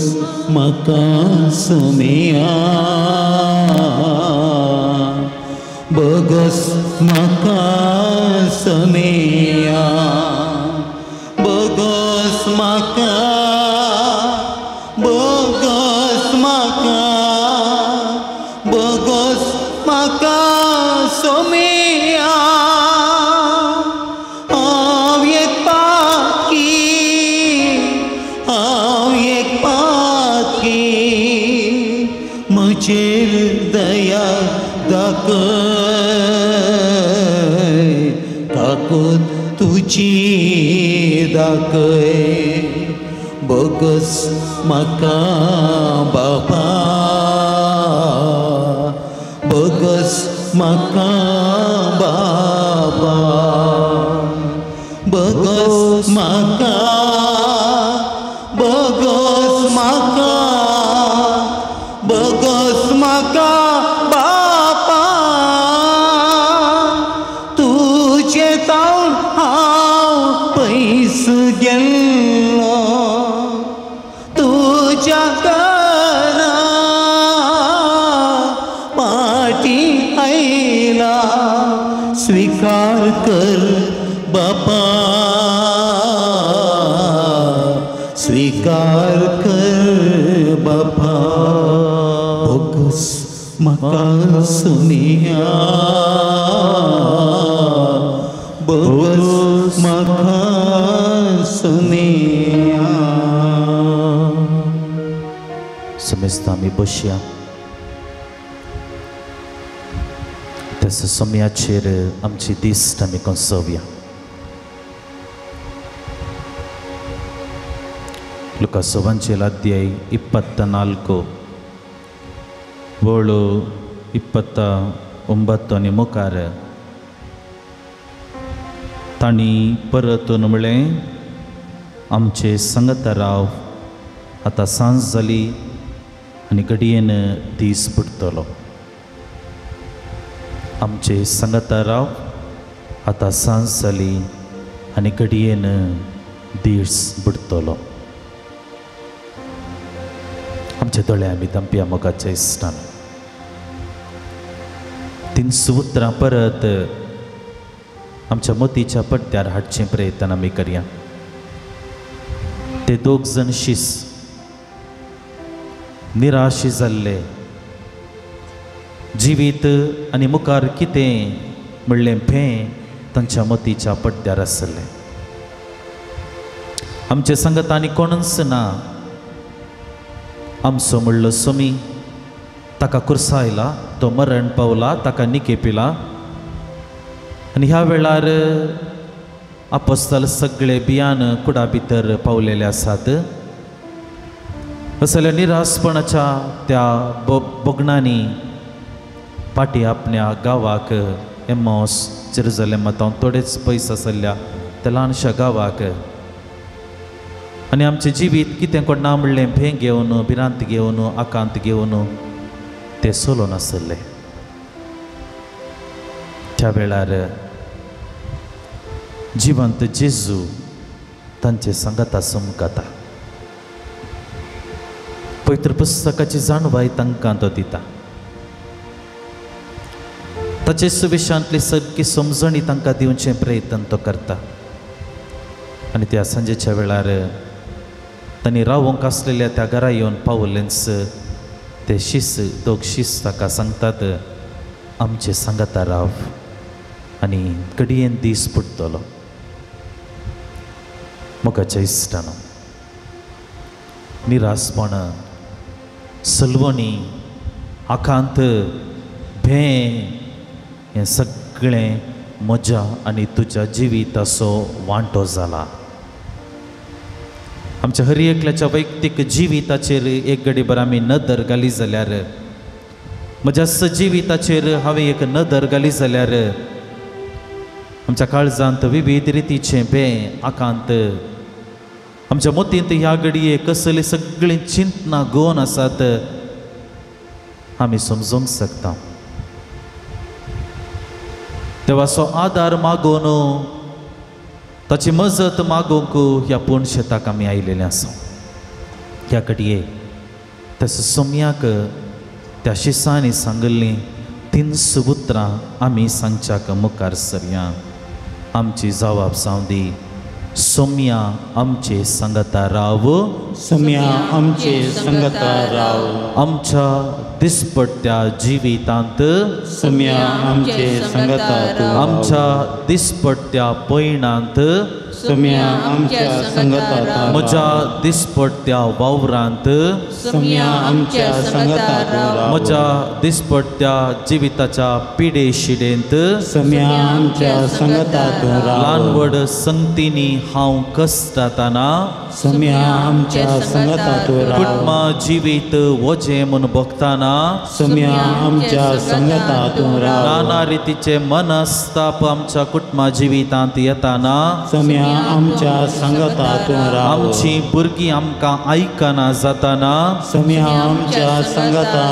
म्हाका सोमिया, बोगस म्हाका सोमिया, बोगस म्हाका, बोगस म्हाका, बोगस म्हाका सोमिया. हांव एक पाकी, हांव एक पाकी, म्हजेर दया दाखय, ताकद तुजी दाखय. बोगस म्हाका बाबा, बोगस म्हाका बाबा, बोगस म्हाका, बोगस म्हाका, बोगस म्हाका बापा. तुजे तावन हांव पयस गेल्लो, तुज्या घरा पाटी आयला. स्वीकार कर बापा, स्वीकार कर बापा. बोगस म्हाका सोमिया, बोगस म्हाका सोमिया. समेस्ता आमी बसया. त्याच्या समयाचेर आमची दिश्ट आमी कंसोवया. लुकास वंचेल अध्याय 24 वळू 29 आनी मुखार तांणी परतून म्हळें, आमचे संगता राव, आतां सांज जाली आनी घडयेन दीस बुडटलो. आमचे संगता राव, आतां सांज जाली आनी घडयेन दीस बुडटलो. आमचे दोळे आमी दंपया मोगाच्या इश्टान. 3 उतरां परत आमच्या मतीच्या पड्ड्यार हाडचें प्रयत्न आमी करया. ते दोग जण शीस निराशी जाल्ले, जिवीत आनी मुखार कितें म्हणलें भें तांच्या मतीच्या पड्ड्यार आसलें. आमचे संगत आनी कोणूच ना. आमचो म्हणलो सोमी ताका कुर्सायला, तो मरण पावला, ताका निकेपिला. आनी ह्या वेळार आपोस्ताल सगळे बियान कुडा भितर पावलेले आसात. असल्या निरासपणाच्या त्या बोगणांनी पाटी आपल्या गांवाक एमॉस जेरुजलेमांत थोडेच पयस आसल्या त्या ल्हानशा गांवाक आनी आमचें जिवीत कितें कोण ना म्हणलें भें घेवन, भिरांत घेवन, आकांत घेवन ते सोलोन आसले. त्या वेळार जिवंत जेजू तांचे सांगाता समकाता. पवित्र पुस्तकाची जाणवाय तांकां तो दिता. ताचे सुविशांतली सगळी समजणी तांकां दिवचें प्रयत्न तो करता. आनी त्या सांजेच्या वेळार तांणी रावंक आसलेल्या त्या घरा येवन पावलेंच ते शीस दोग शीस ताका सांगतात, आमचे सांगाता राव आनी घडयेन दीस पडटलो. मोगाच्या इश्टानो, निरासपण, सलवणी, आकांत, भें हें सगळें म्हज्या आनी तुज्या जिविताचो वांटो जाला. आमच्या हर एकल्याच्या वैयक्तीक जिविताचेर एक घडीभर आमी नदर घाली जाल्यार, म्हज्या सजिविताचेर हांवें एक नदर घाली जाल्यार आमच्या काळजांत विविध रितीचें भें, आकांत, आमच्या मतींत ह्या घडये कसली सगळीं चिंतनां गोवन आसात आमी समजूंक शकता. देवाचो आदार मागून ताची मजत मागूंक ह्या पूर्ण शेताक आमी आयिल्ले आसा. ह्या घडये त्या सोम्याक त्या शिसांनी सांगिल्लीं 3 उतरां आमी सांगच्याक मुखार सरया. आमची जवाब जावं दी, सोम्या आमचे सांगता राव, सोम्या आमचे सांगता राव, आमच्या दिसपट्ट्या जिवितांत सोम्या आमचे सांगता राव, आमच्या दिसपट्ट्या पयणांत सोम्या आमच्या सांगता राव, म्हज्या दिसपट्ट्या वावरांत सोम्या आमच्या सांगता राव, म्हज्या दिसपट्ट्या जिविताच्या पिडे शिडेंत सोम्या आमच्या सांगता राव, ल्हान व्हड संगतींनी हांव कश्टातना सोम्या आमच्या सांगता राव, कुटुंबा जिवीत वजें म्हूण भोगतना सोम्या आमच्या सांगता राव, नाना रितीचे मनस्ताप आमच्या कुटुंबा जिवितांत येताना सोम्या आमच्या सांगता राव, आमची भुरगीं आमकां आयकना जाताना सोम्या आमच्या सांगता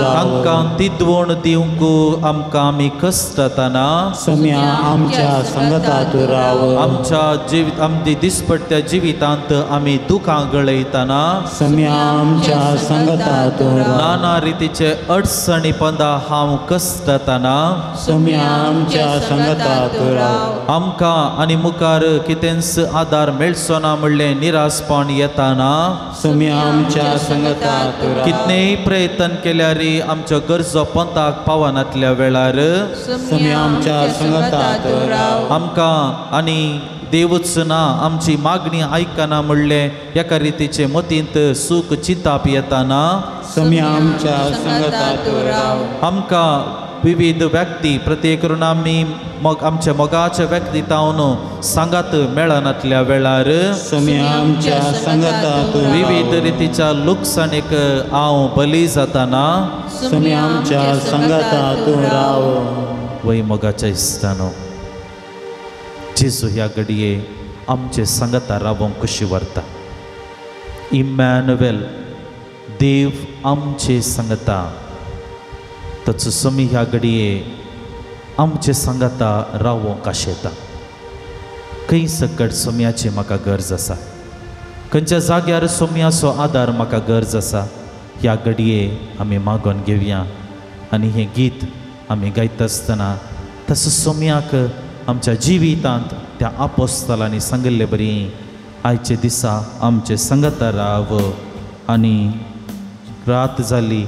राव, तांकां तिदवण दिवंक आमकां आमी कश्टतना सोम्या आमच्या सांगता राव, आमच्या जिवित आमची दिसपट्ट्या जिवितांत आमी दुखां गळयतना सोम्या आमच्या सांगता राव, नाना रितीचे अडचणी पंदा हांव कश्टतना सोम्या आमच्या सांगता राव, आमकां आनी मुखार कितेंच आदार मेळचो ना म्हणलें निरासपण येताना सोम्या आमच्या सांगता राव, कितलेय प्रयत्न केल्यार आमच्यो गरजो पंथाक पावनातल्या वेळार सोम्या आमच्या सांगता राव, आमकां आनी देवूच ना आमची मागणी आयकना म्हणलें एका रितीचे मतींत सूख चिंताप येताना सोम्या आमच्या सांगता राव, आमकां विविध व्यक्ती प्रत्येक करून आमी मोग आमच्या मोगाच्या व्यक्ती तावन सांगात मेळनातल्या वेळार सोम्या आमच्या सांगता विविध रितीच्या लुकसाणीक हांव बली जाताना सोम्या आमच्या सांगता राव. वय मोगाच्या इश्टानो, जेजू ह्या घडये आमचे सांगाता रावोंक कशी व्हरता. इमॅन्युएल देव आमचे सांगता, ताचो सोमी ह्या घडये आमचे सांगाता रावोंक आशेता. खंय सकट सोम्याची म्हाका गरज आसा, खंयच्या जाग्यार सोम्याचो आदार म्हाका गरज आसा, ह्या घडये आमी मागोवन घेवया. आनी हें गीत आमी गायता आसतना तसो सोम्याक आमच्या जिवितांत त्या आपोस्तलांनी सांगिल्ले बरी आयचे दिसा आमचे सांगाता राव आनी रात जाली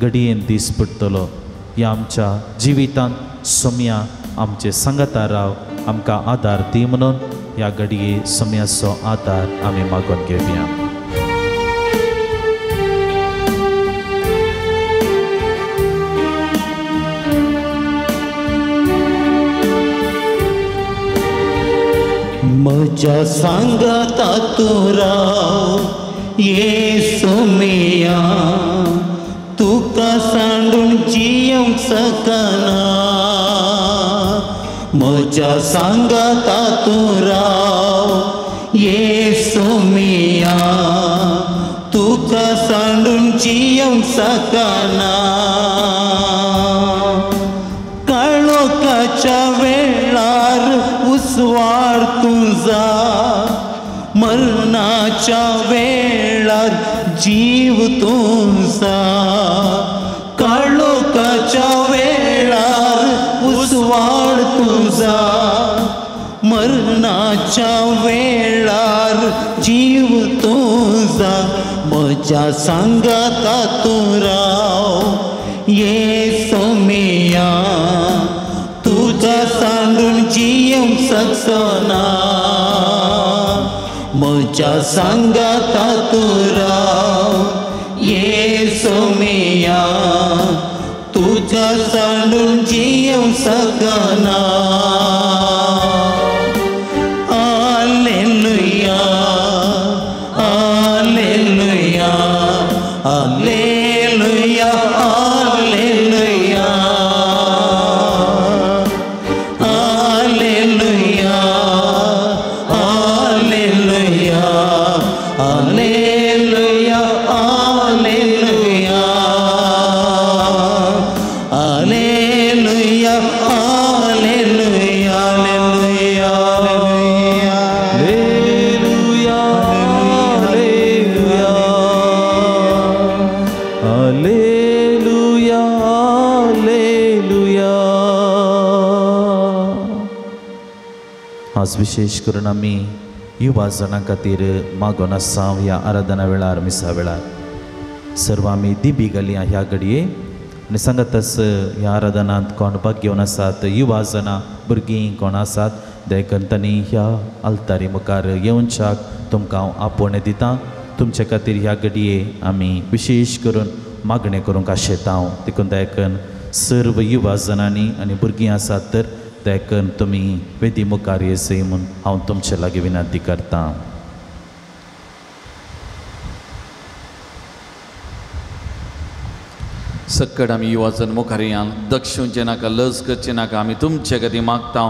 घडयेन दीस पडटलो. ह्या आमच्या जिवितांत सोम्या आमचे सांगाता राव, आमकां आदार दी म्हणून ह्या घडये सोम्याचो आदार आमी मागोवन घेवया. म्हज्या सांगाता तूं राव येसू मिया, तुका सांडून जियोंक शकना. म्हज्या सांगाता तूं राव येसू मिया, तुका सांडून जियोंक शकना. काळोखाच्या वेळार उस्वार तुझा, मरणाच्या वेळार जीव तुझा काळोखाच्या वेळार उजवाड तुझा मरणाच्या वेळार जीव तुझा म्हज्या सांगाता तूं राव ये सोमिया तुझा सांडून जियूंक शकचो ना म्हज्या सांगाता तूं राव ये सोमिया तुझा सांडून जियूंक शकना. Hallelujah hallelujah hallelujah hallelujah hallelujah hallelujah hallelujah hallelujah hallelujah hallelujah hallelujah hallelujah hallelujah. आज विशेष करून आमी युवा जणां खातीर मागून आसा ह्या आराधना वेळार मिसा वेळार सर्व आमी दिबी घालया ह्या घडये आनी सांगातच ह्या आराधनांत कोण भाग घेवन आसात युवा जणां भुरगीं कोण आसात देखून तांणी ह्या आल्तारी मुखार येवच्याक तुमकां हांव आपोवणें दितां. तुमचे खातीर ह्या घडये आमी विशेष करून मागणें करूंक आशेता हांव देखून देखून सर्व युवा जणांनी आनी भुरगीं आसात तर देखून तुमी वेदी मुखार येसय म्हूण हांव तुमचे लागीं विनंती करतां. सक्कड आमी युवाजन मुखार या दक्षिणचें नाका लज करचें नाका आमी तुमचे खातीर मागता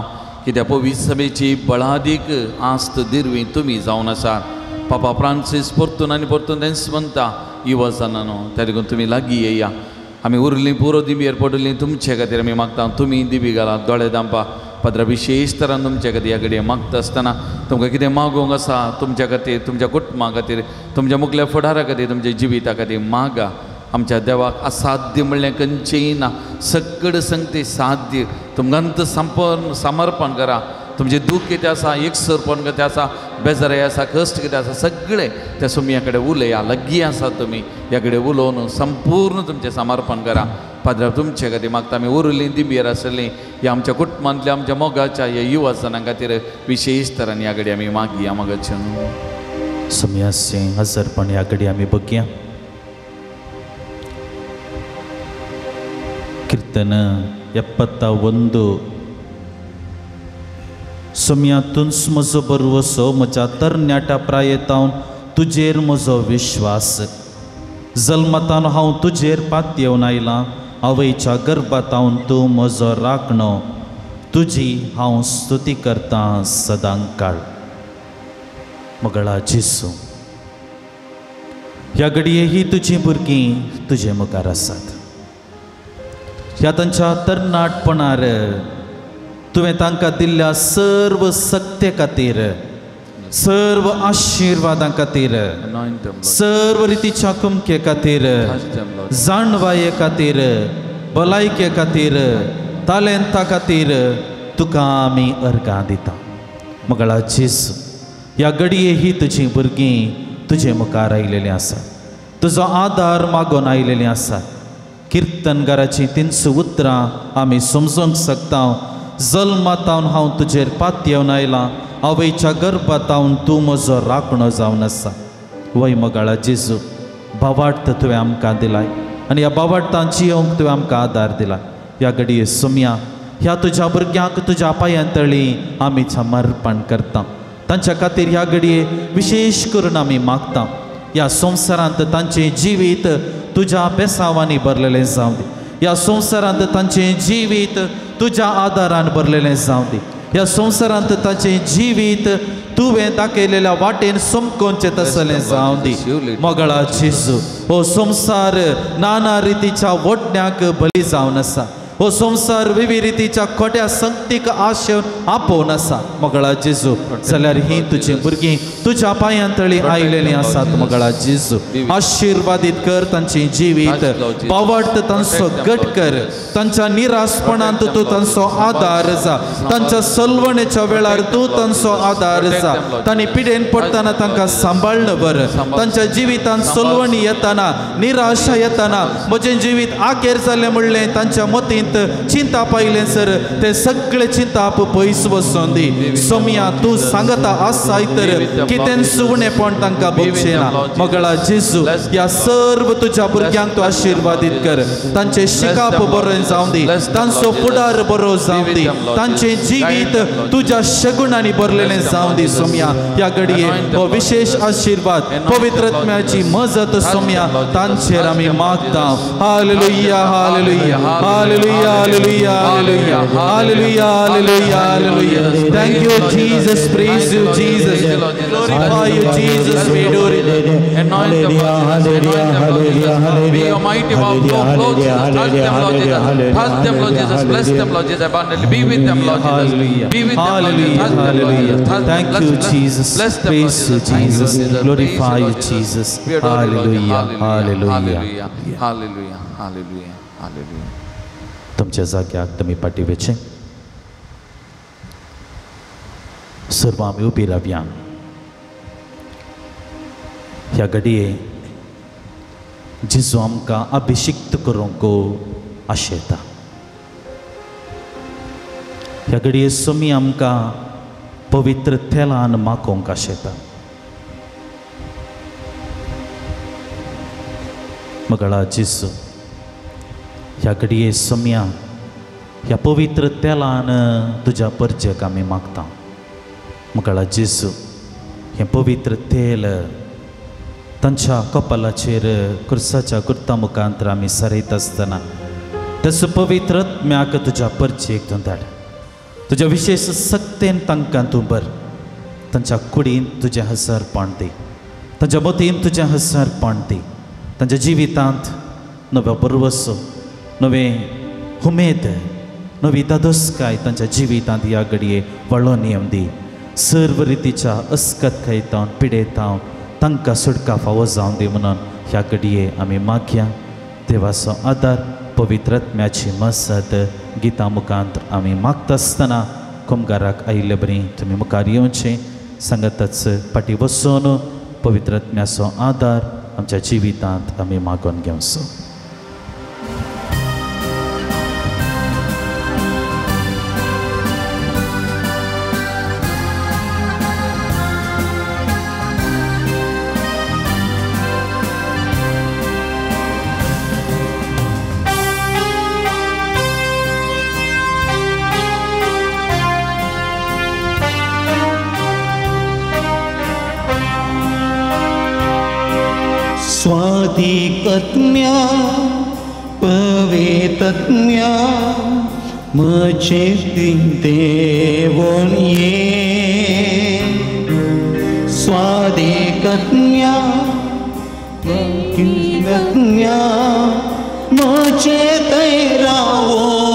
कित्याक पवित्र सभेची बळादीक आस्त दिरवी तुमी जावन आसात. पापा फ्रांसीस परतून आनी परतून तेंच म्हणटा युवाजनानो त्या देखून तुमी लागीं येया. आमी उरलीं पुरो दिबयेर पडलीं तुमचे खातीर आमी मागता तुमी दिबी घालात दोळे दामपा पाद्रा विशेष तरान तुमचे खातीर ह्या कडेन मागता आसतना तुमकां कितें मागूंक आसा तुमच्या खातीर तुमच्या कुटुंबा खातीर तुमच्या मुखल्या फुडारा खातीर तुमच्या जिविता खातीर मागा. आमच्या देवाक असाध्य म्हणलें खंयचेंय ना सगळें संगते साध्य. तुमकां समर्पण करा तुमचें दूख कितें आसा एकसरपण कितें आसा बेजाराय आसा कश्ट कितें आसा सगळें त्या सोमया कडेन उलया लागीं आसा तुमी ह्या कडेन उलोवन संपूर्ण तुमचें समर्पण करा. पाद्रा तुमचे खातीर मागता आमी उरलीं दिबयेर आसलीं ह्या आमच्या कुटुंबांतल्या आमच्या मोगाच्या ह्या युवा जणां खातीर विशेष तरान ह्या कडेन आमी मागया मागचे सोमयाचें हजरपण ह्या कडेन आमी बघया. कीರ್ತन 71. सोम्या तुंच म्हजो बरवसो म्हज्या तरणाट्या प्रायेतावन तुजेर म्हजो विश्वास जल्मतान हांव तुजेर पातयेवन आयलां आवयच्या गर्भातावन तूं म्हजो राखणो तुजी हांव स्तुती करतां सदां काळ. मगळा जेजू ह्या घडये ही तुजीं भुरगीं तुजे मुखार आसात. ह्या तांच्या तरणाटपणार तुवें तांकां दिल्ल्या सर्व सक्ते खातीर सर्व आशिर्वादां खातीर सर्व रितीच्या कुमके खातीर जाणवाये खातीर भलायके खातीर तालेंता खातीर तुका आमी अर्गां दिता. मगळा जेजू ह्या घडये ही तुजीं भुरगीं तुजे मुखार आयलेलीं आसात तुजो आदार मागून आयलेलीं आसात. किर्तनगाराचीं 300 उतरां आमी समजूंक शकता. जल्मातावन हांव तुजेर पातयेवन आयलां आवयच्या गर्भातावन तूं म्हजो राखणो जावन आसा. वय मगाळा जेजू भावार्थ तुवें आमकां दिलाय आनी ह्या भावार्थान जियोंक तुवें आमकां आदार दिलाय. ह्या घडये सोमया ह्या तुज्या भुरग्यांक तुज्या पांयां तळी आमी समर्पण करता. तांच्या खातीर ह्या घडये विशेष करून आमी मागता ह्या संवसारांत तांचें जिवीत तुज्या बेसांवांनी भरलेलें जावं दी. ह्या संवसारांत तांचें जिवीत तुज्या आदारान भरलेलें जावं दी. ह्या संवसारांत तांचें जिवीत तुवें दाखयलेल्या वाटेन समकोनचें तसलें जावं दी. मगळा जेजू हो संवसार नाना रितीच्या वडण्याक बली जावन आसा. हो संवसार विविध रितीच्या खोट्या संगतीक आशेवन आपोवन आसा मगळा जेजू जाल्यार ही तुजी भुरगीं तुज्या पांयां तळी आयलेलीं आसात मगळा जेजू आशिर्वादीत कर तांचें जिवीत पावट तांचो गट कर तांच्या निराशपणांत तूं तांचो आदार जा तांच्या सलवणेच्या वेळार तूं तांचो आदार जा तांणी पिडेन पडटना तांकां सांबाळ्ळ बरं तांच्या जिवितांत सलवणी येतना निराशा येतना म्हजें जिवीत आखेर जालें म्हणलें तांच्या मतींत चिंता पायलें सर ते सगळे चिंताप पयस वचोन दी सोमया तूं सांगता आसाय तर कितेंच उणेपण तांकां भोगचें ना मगळा जेजू ह्या सर्व तुज्या भुरग्यांक तूं आशिर्वादीत कर तांचें शिकाप बरें जावं दी तांचो फुडार बरो जावं दी तांचें जिवीत तुज्या शगुणांनी भरलेलें जावं दी सोमया ह्या घडये हो विशेष आशिर्वाद पवित्र आत्म्याची मजत सोमया तांचेर आमी मागता. Hallelujah hallelujah hallelujah hallelujah hallelujah hallelujah hallelujah hallelujah. Thank you Jesus, praise you Jesus, glorify you Jesus, we adore you. Anoint them, Lord Jesus. Anoint them, Lord Jesus. Be your mighty power, flow, Jesus. Touch them, Lord Jesus. Touch them, Lord Jesus. Bless them, Lord Jesus, abundantly. Be with them, Lord Jesus. Be with them, Lord Jesus. Touch them, Lord Jesus. Touch them. Thank you Jesus, Bless them, Lord praise you Jesus. Thank you, Jesus, Lord Jesus. glorify you Praise you, Lord Jesus. We adore you, Lord. Hallelujah Hallelujah. Hallelujah. Hallelujah. Hallelujah. Hallelujah. तुमच्या जाग्याक तुमी फाटीं वचचें. सर्व आमी उबी रावया. ह्या घडये जेजू आमकां अभिषिक्त करूंक आशेता. ह्या घडये सोमी आमकां पवित्र तेलान माकोवंक आशेता. मगळा जेजू ह्या घडये सोम्या ह्या पवित्र तेलान तुज्या परजेक आमी मागता. मगळा जेजू हें पवित्र तेल तांच्या कपालाचेर कुर्साच्या कुर्ता मुखांतर आमी सरयत आसतना तेचो पवित्र आत्म्याक तुज्या परजेक तूं धाड. तुज्या विशेष सक्तेन तांकां तूं बर तांच्या कुडीन तुजें हजारपण दी, तांच्या मतीन तुजें हजारपण दी, तांच्या जिवितांत नव्या बरवसो, नवें उमेद, नवी दादोसकाय तांच्या जिवितांत ह्या घडये वळोन येवं दी. सर्व रितीच्या अस्कत खायतावन पिडेतावन तांकां सुटका फावो जावं दी म्हणून ह्या घडये आमी मागया. देवाचो आदार पवित्र आत्म्याची मसत गितां मुखांत आमी मागता आसतना कुमगाराक आयिल्ले बरी तुमी मुखार येवचें. सांगतच फाटीं बसून पवित्र आत्म्याचो आदार आमच्या जिवितांत आमी मागून घेवचो. स्वादिकत्म्या पवेतत्म्या म्हजे देवोन ये. स्वादिकत्म्या पवेतत्म्या म्हजे तैरावोके.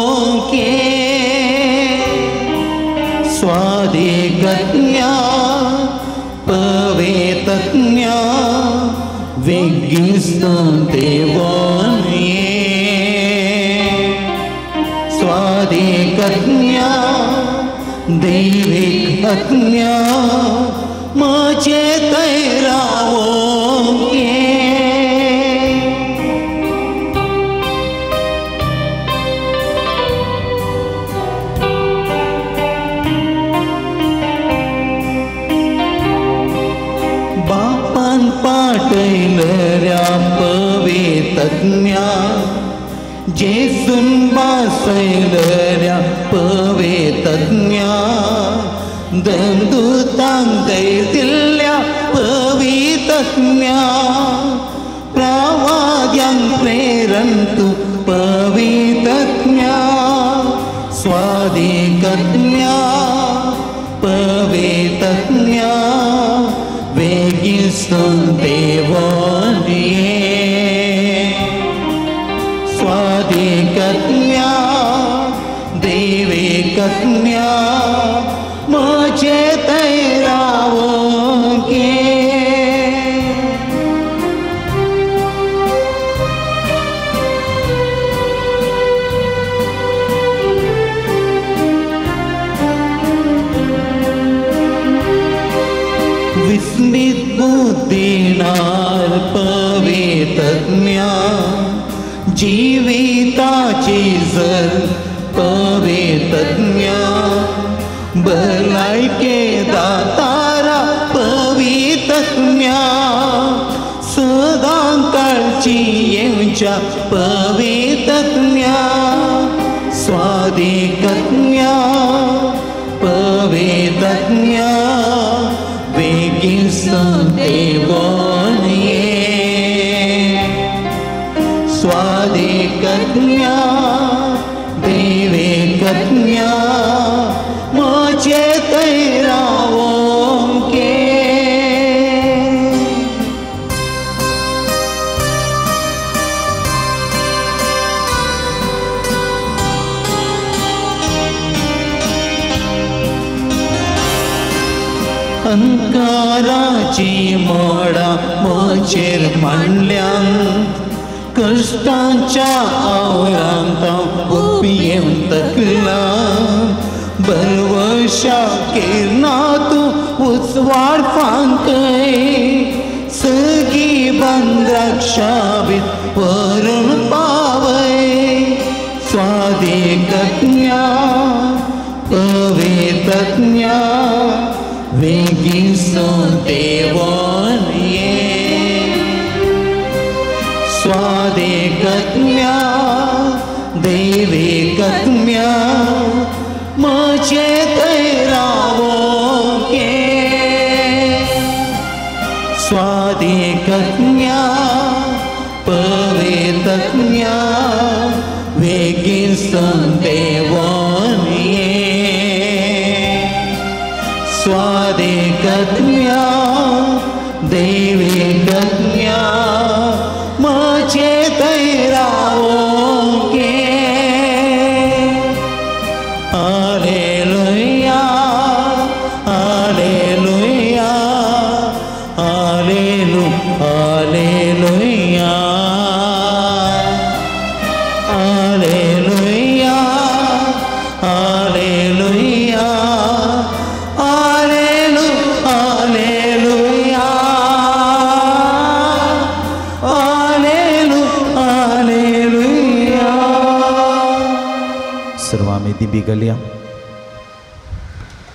स्वादिकत्म्या पवेतत्म्या वेगिस्तं देवोन ये. स्वादिकत्म्या दैविक आत्म्या म्हजे तैरावोके. बापान पाटयलऱ्या पवेतज्ञा जेजून बासयलऱ्या पवेतज्ञा दंदुतांक दिल्ल्या पवितज्ञा प्रवाद्यांक प्रेरंतु पवितज्ञा. स्वादिकज्ञा पवेतज्ञा वेगिस्तं देवोन ये. स्वादिकज्ञा स्वादेकज्ञा म्हजे थंय रावोंक ये. विस्मित बुद्धीनार पवित्रज्ञा जिविताची जर पवित्रज्ञा भलायके दातारा पवित्रज्ञा सदां काळची येवच्या पवित्रज्ञा स्वादिकज्ञा पवित्रज्ञा बेगीन देवोन ये. स्वादिकज्ञा देवेकज्ञा म्हजे थंय रावोंक ये. अंकाराची मोडां म्हजेर मांडल्यांत कश्टांच्या आवरांत हांव उबयेवन तकलां बरवशा किरणां तूं उजवाड फांकय सगळीं बंद्राक्षाबीत व्हरून पावय. स्वादिकज्ञा पवित्रज्ञा बेगीन देवोन ये. स्वादिकज्ञा देवेकज्ञा म्हजे थंय रावोंक ये. स्वादिकज्ञा पवित्रज्ञा बेगीन देवोन ये. स्वादिकज्ञा देवेकज्ञा म्हजे थंय रावोंक ये. Hallelujah hallelujah hallelujah hallelujah hallelujah hallelujah hallelujah hallelujah. सर्व आमी दिबी गलया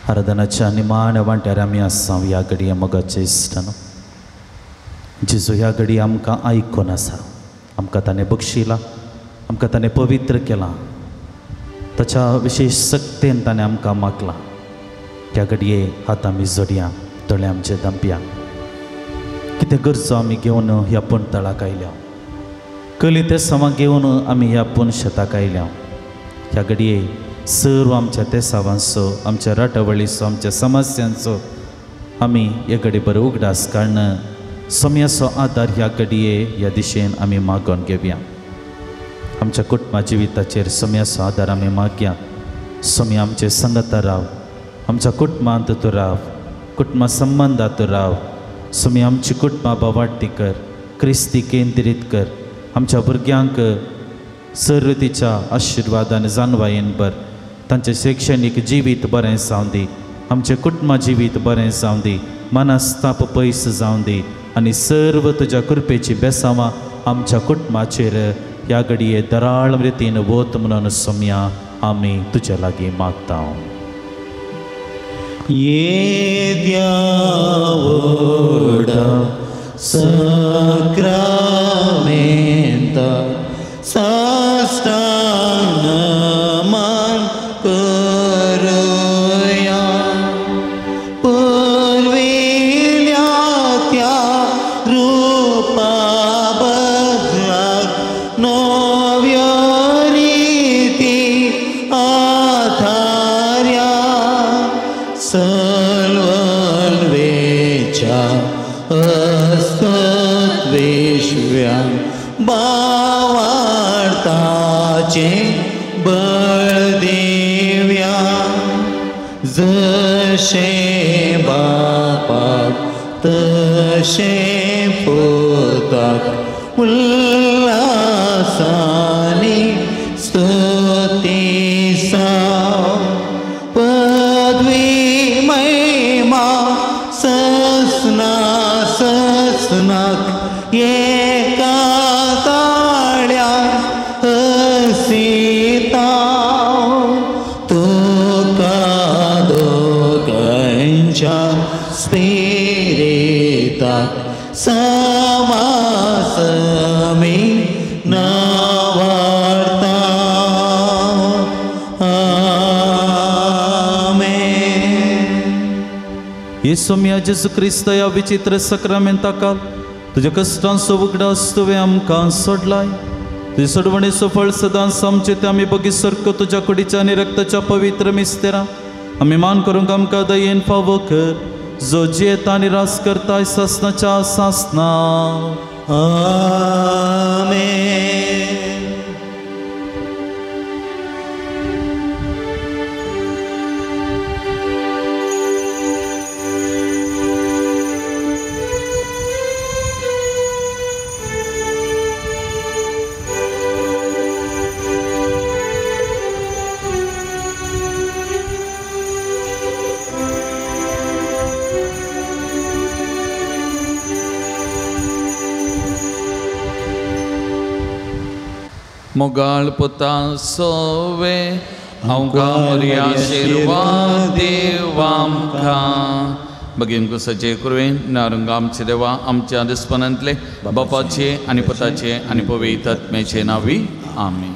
आराधनाच्या निमाण्या वांट्यार आमी आसा. ह्या घडये मोगाचे इश्टानो, जेजू ह्या घडये आमकां आयकून आसा. आमकां ताणें बक्षिलां, आमकां ताणें पवित्र केलां, ताच्या विशेश शक्तेन ताणें आमकां मागलां. त्या घडये हात आमी जोडया, दोळे आमचे धांपया. कितें गरजो आमी घेवन ह्या पण तळाक आयल्या, कली ते समा घेवन आमी ह्या पण शेताक आयल्या. ह्या घडये सर्व आमच्या तेसावांचो, आमच्या राटावळीचो, आमच्या समस्यांचो आमी ह्या घडये बरो उगडास काडून सोम्याचो आदार ह्या घडये ह्या दिशेन आमी मागोवन घेवया. आमच्या कुटुंबा जिविताचेर सोम्याचो आदार आमी मागया. सोम्या आमचे संगता राव, आमच्या कुटुंबांत तूं राव, कुटुंबा संबंदांत तूं राव. सोम्या आमची कुटुंबां बावाडटी कर, क्रिस्ती केंद्रीत कर. आमच्या भुरग्यांक सर्वतीच्या आशिर्वादान जाणवायेन भर. तांचें शैक्षणीक जिवीत बरें जावं दी, आमचें कुटुंबा जिवीत बरें जावं दी, मनस्ताप पयस जावं दी आनी सर्व तुज्या कृपेची बेसांवां आमच्या कुटुंबाचेर ह्या घडये दराळ रितीन वत म्हणून सोम्या आमी तुज्या लागीं मागता. येद्या व्हडा सक्रामेंता साष्टांग नमन करुया. पुर्विल्या त्या रूपा बदलाक नव्यो रिती आधार्या सलवल्वेच्या अस्वत विश्व्या बावार्ताचे बळ दिव्या. जशें बापाक तशें पुताक उल्हासानी स्तुती जावं पदवी महिमा ससना ससनाक एका ताळ्या हसिता तुका दोगांच्या स्पिरिताक समासमी नावार्ता. आमेन. येसुम्या जेजू क्रिस्त ह्या विचित्र सक्रामेंताकाल तुज्या कश्टांचो उगडास तुवें आमकां सोडलाय. तुजे सोडवणेचो फळ सदांच आमचे ते आमी बगीसारको तुज्या कुडीच्या आनी रक्ताच्या पवित्र मिस्तेरा आमी मान करूंक आमकां दयेन फावो कर, जो जियेता आनी रास करताय सासनाच्या सासना. आमेन. मोगाळ पुता सोवे आमकां मोरया आशिर्वाद देव आमकां. भगीन कुसाचे कुरवेन नारंग आमचे देवा आमच्या दिसपनांतले बापाचे आनी पुताचे आनी पवित्र आत्म्याचे नांवी. आमेन.